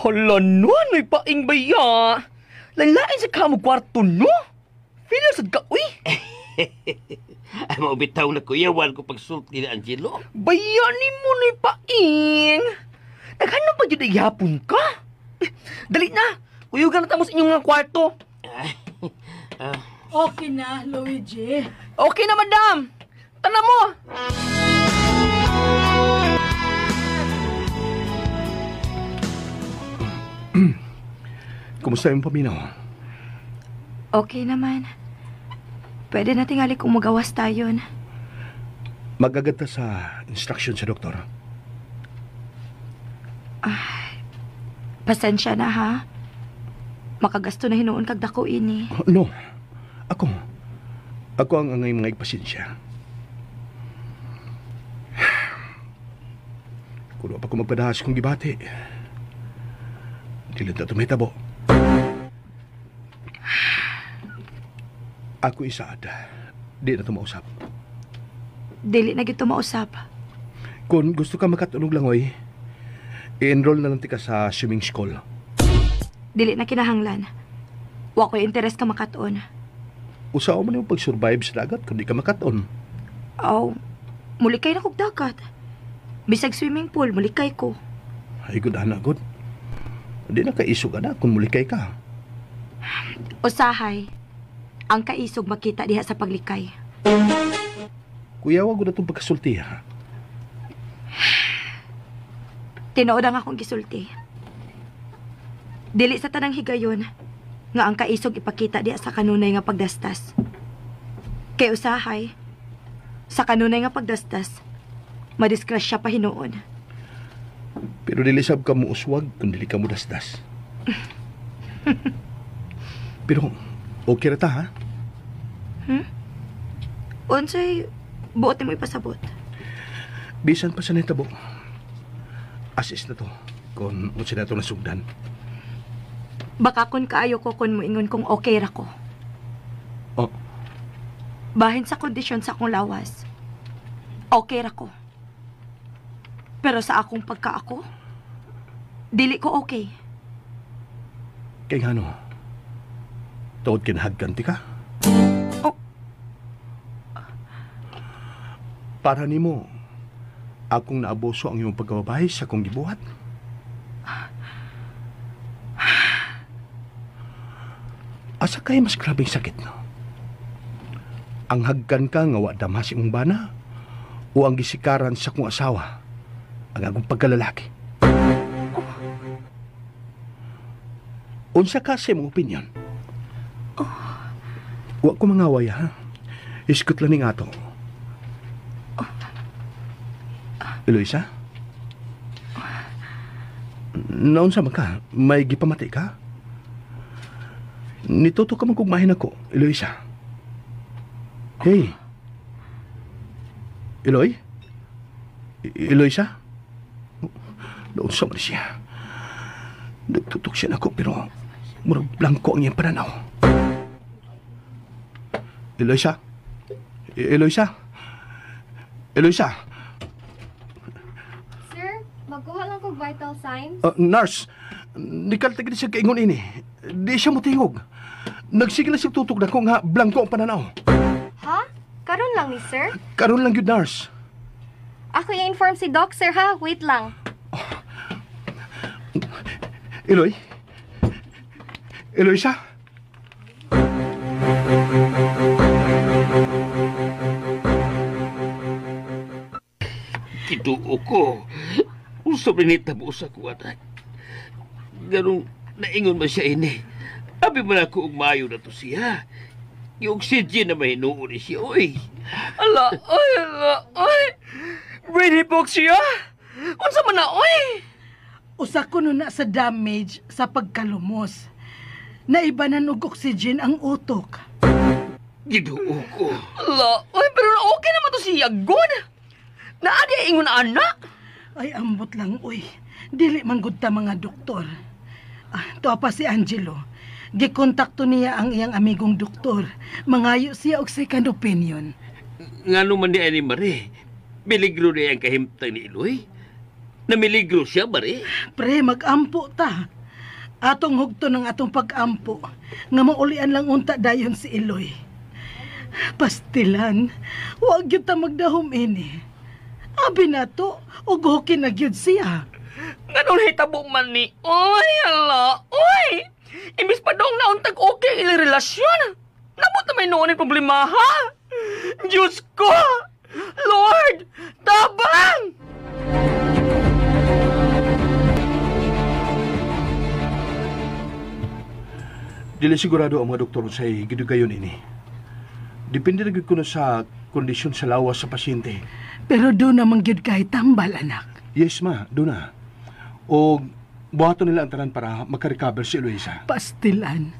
Hala no, ano'y paing baya? Lalain sa kamo kwarto no? Feeling sad ka, uy! Ay, maubitaw na kuyawan ko pagsulti ni Angelo. Baya ni mo no'y paing! Naghanap pa dyan ay hapon ka? Eh, dali na! Kuyugan na tamo sa inyong mga kwarto. Okay na, Luigi. Okay na, madam! Tana mo! Kumusta yung paminaw? Okay naman. Pwede na tingali kung magawas tayo. Magagad ta sa instruction sa doktor. Pasensya na ha. Makagasto na hinuon kag dako ini. Oh, no. Ako. Ako ang angay mga igpasensya. Kuno pa ko magpadahas kong gibati. Dili ta tumitabo. Ako isaad. Di na tumausap. Dili na gito mausap. Kung gusto ka makatulog lang, oy, i-enroll na lang tika sa swimming school. Dili na kinahanglan. Wa ko'y interes ka makatuon. Usaw man yung pag-survive sa dagat kung di ka makatuon. Aw, mulikay na kog dagat. Bisag swimming pool, mulikay ko. Ay, good ana, good. Di na kaisog ana kung mulikay ka. Usahay, ang kaisog makita diha sa paglikay. Kuya, wag na itong pagkasulti, ha? Tinuod ang akong gisulti. Dili sa tanang higayon, Nga ang kaisog ipakita diya sa kanunay nga pagdastas. Kay usahay, sa kanunay nga pagdastas, madisgrasya pa hinuon. Pero dili sab ka muuswag kung dili ka mudasdas. Pero okay ra ta, ha? Unsay buot nimo ipasabot? Bisan pa sa nitabo. As is na to kung unsa na to nasugdan. Baka kun kaayo ko kun moingon kung okay ra ko. Oh. Bahin sa kondisyon sa akong lawas, okay ra ko. Pero sa akong pagkaako, dili ko okay. Kay ngano? Tuod kinahagkan ti ka? Oh. Para nimo, akong naabuso ang imong pagkababae sa akong gibuhat. Asa kay mas grabeng sakit, no? Ang hagkan ka nga wa damas imong bana o ang gisikaran sa akong asawa ang akong pagkalalaki? Oh. Unsa ka sa imong opinion? Oh. Wa ko mangaway, ha? Iskot lang ning ato. Oh. Eloisa? Naunsa man ka? May gipamati ka? Nituto ka man kung mahin ako, Eloisa. Hey. Eloy? Eloisa? Naunsa man siya. Nagtutok siya nako pero murag blanko ang iyang pananaw. Eloisa? Eloisa? Eloisa? Sir, magkuha lang kog vital signs. Nurse, nikaltag di siya kaingon ini. Di siya motingog. Nagsige na siya tutok nako nga blanko ang pananaw. Ha? Karon lang ni sir? Karon lang yun, nurse. Ako i-inform si Doc, sir, ha? Wait lang. Eloy? Eloisa? Kituo ko. Unsa man nitabo sa ko, anak. Ganong naingon man siya ini. Abi man ako og maayo na to siya. Yung oxygen na mahinuon ni siya, oy. Ala, oy, ala, oy. Brain hypoxia. Unsa man na, oy? Usa kuno na sa damage sa pagkalumos. Naibanan og oxygen ang utok. Giduo ko. Ala, oy, pero okay naman to siya, God. Naadi ingon anak. Ay, ambot lang, oy. Dili man gud ta mga doktor. Tuwa pa si Angelo. Gikontakto niya ang iyang amigong doktor. Mangayo siya og second opinion. Ngano man di ay ni Marie? Miligro niya ang kahimtang ni Eloy? Namiligro siya, Marie? Pre, mag-ampo ta. Atong hugto ng atong pag-ampo. Nga maulian lang unta dayon si Eloy. Pastilan, wag gyud ta magdahom ini. Abi na to, og hoki na gyud siya. Nganong hitabo man ni? Oy, ala, oy! Imbis pa dong nauntag okay ang ilang relasyon. Nabot na may noon ang problema, ha? Diyos ko! Lord! Tabang! Dili sigurado ang mga doktor sa gidugayon ini. Depende na gyud kuno sa kondisyon sa lawas sa pasyente. Pero doon naman gyud kay tambal, anak. Yes, ma. Doon na. O buhaton nila ang tanan para makarecover si Eloisa. Pastilan.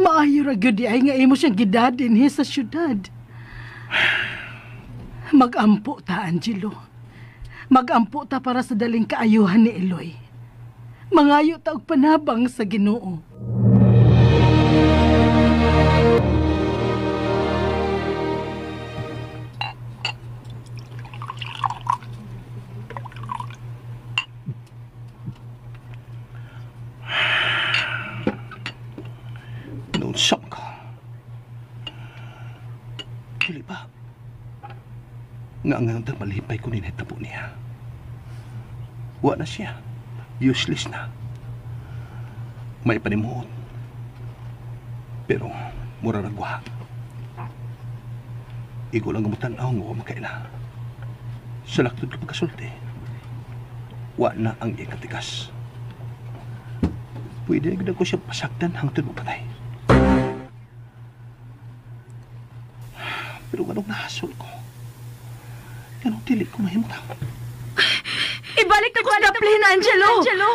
Maayo ra gyud ay nga imo siyang gidadin hi sa syudad. Magampo ta, Angelo. Magampo ta para sa daling kaayuhan ni Eloy. Mangayo ta og panabang sa Ginoo. Naunsa ka. Dili ba? Nga ang nang malipay ko ni nahitabo niya. Wa na siya. Useless na. May panimuot. Pero mura nagwa. Igo lang gamutan aw nga wa makaila. Sa laktod ka pagkasulti. Wa na ang ikatikas. Pwede na ko siya pasaktan hangtod mo patay. Pero ganong nahasol ko. Ganong dili ko mahimutang. Ibalik na ko sa plane, Angelo! Angelo!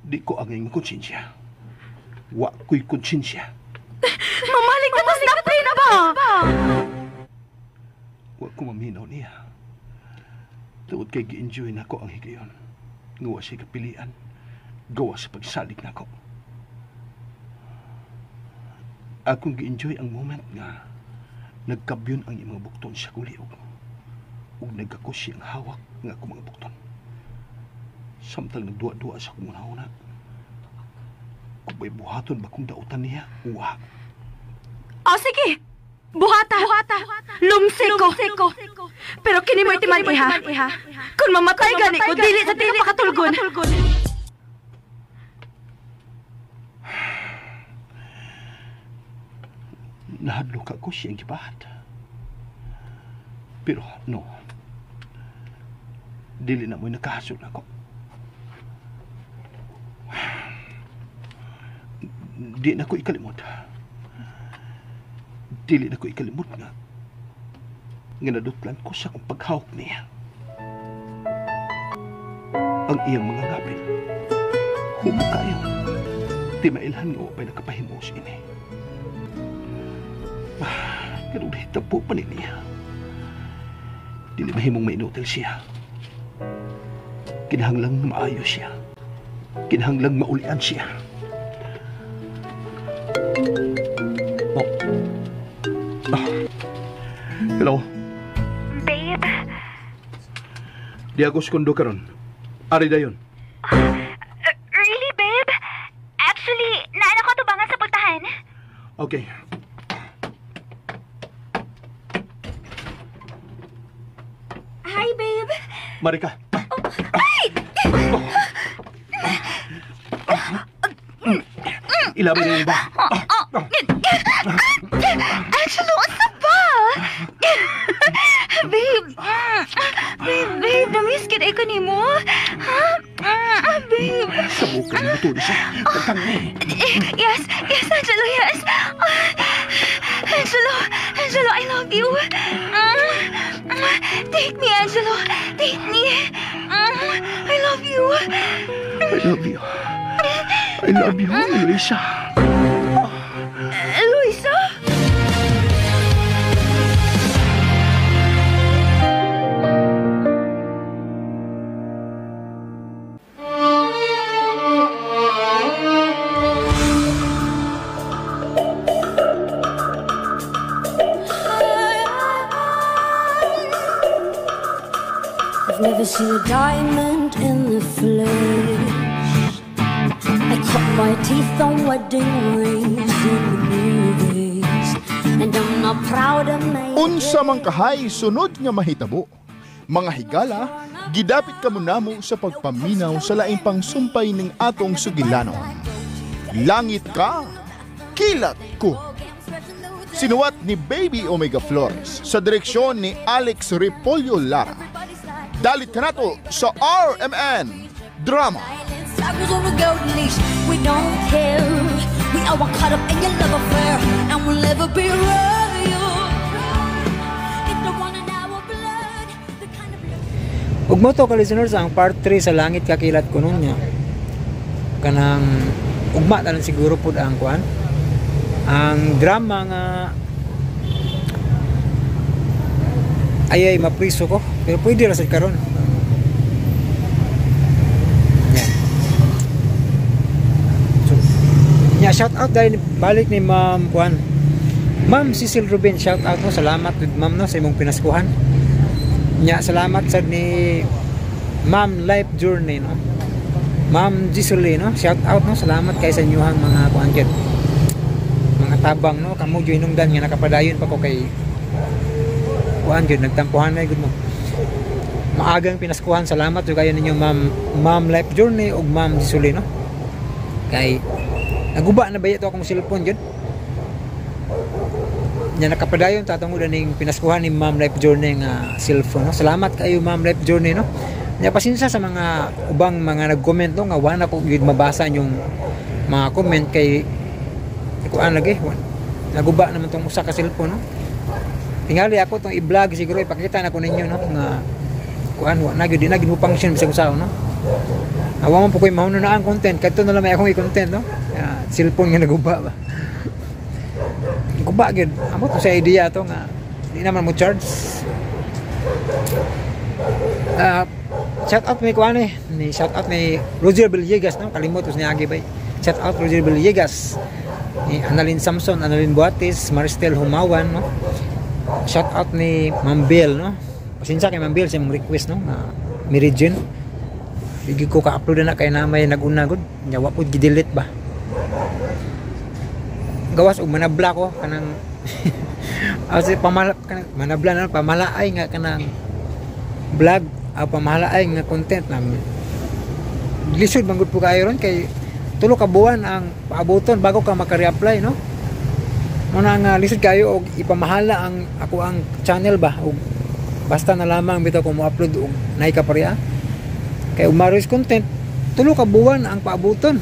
Di ko ang iyong konsensya. Wa ko'y konsensya. Mamalik na to sa plane na ba? Wa ko maminaw niya. Tungod kay gi-enjoy na ko ang higayon. Ngawa siya kapilian. Gawa sa pagsalig na ko. Akong gi-enjoy ang moment nga nagkabyon ang imong bukton sa kuliog. Ug nagkakos siya ang hawak nga akong mga bukton. Samtang nagduwa-duwa sa akong una-una. Kung may buhaton ba kung dautan niya, uwa. O sige! Buhata! Buhata! Lumsi ko! Pero kini mo'y timan iha. Kung mamatay gani ko, dili sa tika pakatulgon. Nahadlok ako siyang gibahat. Pero no. Dili na mo'y nakahasol ako. Di na ko ikalimot. Dili na ko ikalimot nga nga nadutlan ko sa akong paghawak niya. Ang iyang mga ngapil. Humo kayo. Di mailhan nga wapay nakapahimos ini. Pero nahitabo pa ni niya. Dili mahimong mainutil siya. Kinahanglang maayos siya. Kinahanglang maulian siya. Oh. Ah. Hello. Babe. Di ako sekundo karon. Ari dayon. Really, babe? Actually, naano ko tubangan sa pultahan. Okay. Hi, babe. Marika. Oh. Ay! Oh. Ilaban na ba? Angelo, ano ba? Babe, babe, babe, na-miss kita ko ni mo. Ha? Babe. Sabukan mo ito siya. Pagtang eh. Yes, yes, Angelo, yes. Angelo, Angelo, I love you. Take me, Angelo. Take me. I love you. I love you. I love you, Luisa. Luisa? I've never seen a diamond in the flesh. I cut my teeth on wedding rings in the movies, and I'm not proud of my. Unsa man kahay sunod nga mahitabo. Mga higala, gidapit kamo namo sa pagpaminaw sa laing pangsumpay ning atong sugilanon. Langit ka, kilat ko. Sinuwat ni Baby Omega Flores sa direksyon ni Alex Repolyo Lara. Dalit ka nato sa RMN Drama. Tigers on a golden leash, we don't care. We are all caught up in your love affair, and we'll never be royal. If the one in our blood, the kind of love. Ug mo to ka listeners ang part 3 sa Langit Kakilat ko nun niya. Kanang ugma na lang siguro pud ang kuan. Ang drama nga ay mapriso ko, pero pwede ra sad karon. Yan. So, yeah, shout out dahil balik ni Ma'am Kuan. Ma'am Cecil Rubin, shout out mo. Salamat with Ma'am no sa imong pinaskuhan. Nya, salamat sad ni Ma'am Life Journey no. Ma'am Giselle no, shout out no. Salamat kay sa inyong mga kuan gyud. Mga tabang no, kamo gyud hinungdan nga nakapadayon pa ko kay kuan gyud, nagtampuhan na gyud mo. Maagang pinaskuhan, salamat jud kayo ninyo Ma'am Ma'am Life Journey ug Ma'am Giselle no. Kay naguba na ba ito akong cellphone gyud. Nya nakapadayon tatungod aning pinaskuhan ni Ma'am Life Journey nga cellphone no. Salamat kayo Ma'am Life Journey no. Nya pasensya sa mga ubang mga nag-comment, no, nga wala ko gyud mabasa inyong mga comment kay kuan lagi, naguba naman tong usa ka cellphone, no. Tingali ako tong i-vlog siguro ipakita na ko ninyo, no, nga kuan wa na gyud, di na gyud mo function bisag usa, no. Awa man po ko'y mahuno na ang content kadto na lang may akong i-content, no. Cellphone nga naguba ba. Guba gyud. Amot sa idea to nga di naman mo charge. Shout out ni kuan eh, ni shout out ni Roger Villegas, no, kalimot ko niya agi bay. Shout out Roger Villegas, ni Annalyn Samson, Annalyn Buatis, Maristel Humawan, no. Shout out ni Ma'am Bell, no. Pasensya kay Ma'am Bell sa imong request, no, nga Mary Jane. Di ko ka-upload na kay na may naguna gud. Nya wa pud gi-delete ba. Gawas og manabla ko kanang kasi pamala kanang manabla na pamalaay nga kanang vlog, pamalaay nga content na lisod man gud po kayo ron kay tulo ka buwan ang paaboton bago ka maka-reapply, no. Muna nga lisod kayo og ipamahala ang ako ang channel ba og basta na lamang bitaw kung mo-upload og naay ka pareha kay og ma-release content tulo ka buwan ang paaboton.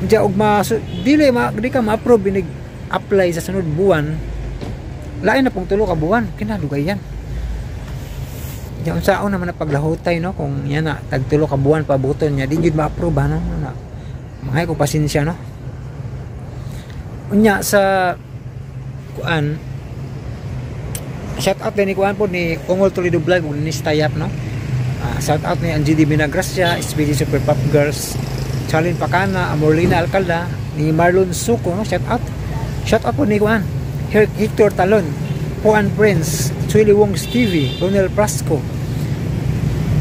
Diya og ma dili ma di ka ma-approve inig apply sa sunod buwan, lain na pong tulo ka buwan kinadugayan. Diya unsaon naman na paglahutay, no, kung yan na tag tulo ka buwan paaboton niya di gyud ma-approve ha, no, na mangay ko pasensya, no. Unya sa kuan, shout out din ni kuan po ni Kongol Toledo Vlog ug ni Stayap, no. Shout out ni Angie D. Binagracia, SBG Super Pop Girls, Charlene Pacana, Amorlina Alcala, ni Marlon Suko, no, shout out. Shout out po ni kuan Hector Talon, Puan Prince, Chuy Wong TV, Ronel Prasco.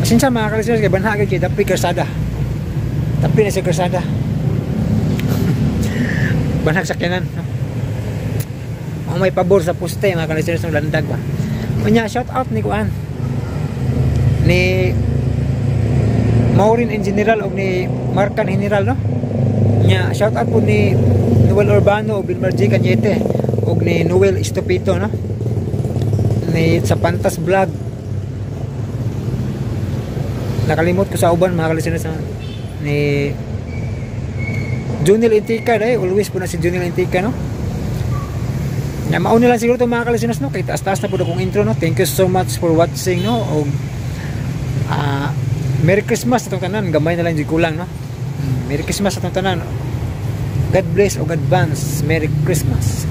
Pasensya mga kalisers kay banha kay dapi karsada. Dapi na sa karsada. Banhag sakyanan, no? Ang may pabor sa poste mga kalisers ng landag ba. Unya shout out ni kuan ni Maureen in General o ni Marcan General, no. Nya shout out po ni Noel Urbano o Bilmar J. Cañete og ni Noel Estupito, no, ni sa Pantas Vlog. Nakalimot ko sa uban mga kalisunod ni Junil Intika dai, always po na si Junil Intika, no. Nya mauna lang siguro to mga kalisunod, no, kay taas-taas na po akong intro, no. Thank you so much for watching, no, og Merry Christmas atong tanan, gamay na lang jud kulang, no. Merry Christmas atong tanan. God bless og advance Merry Christmas.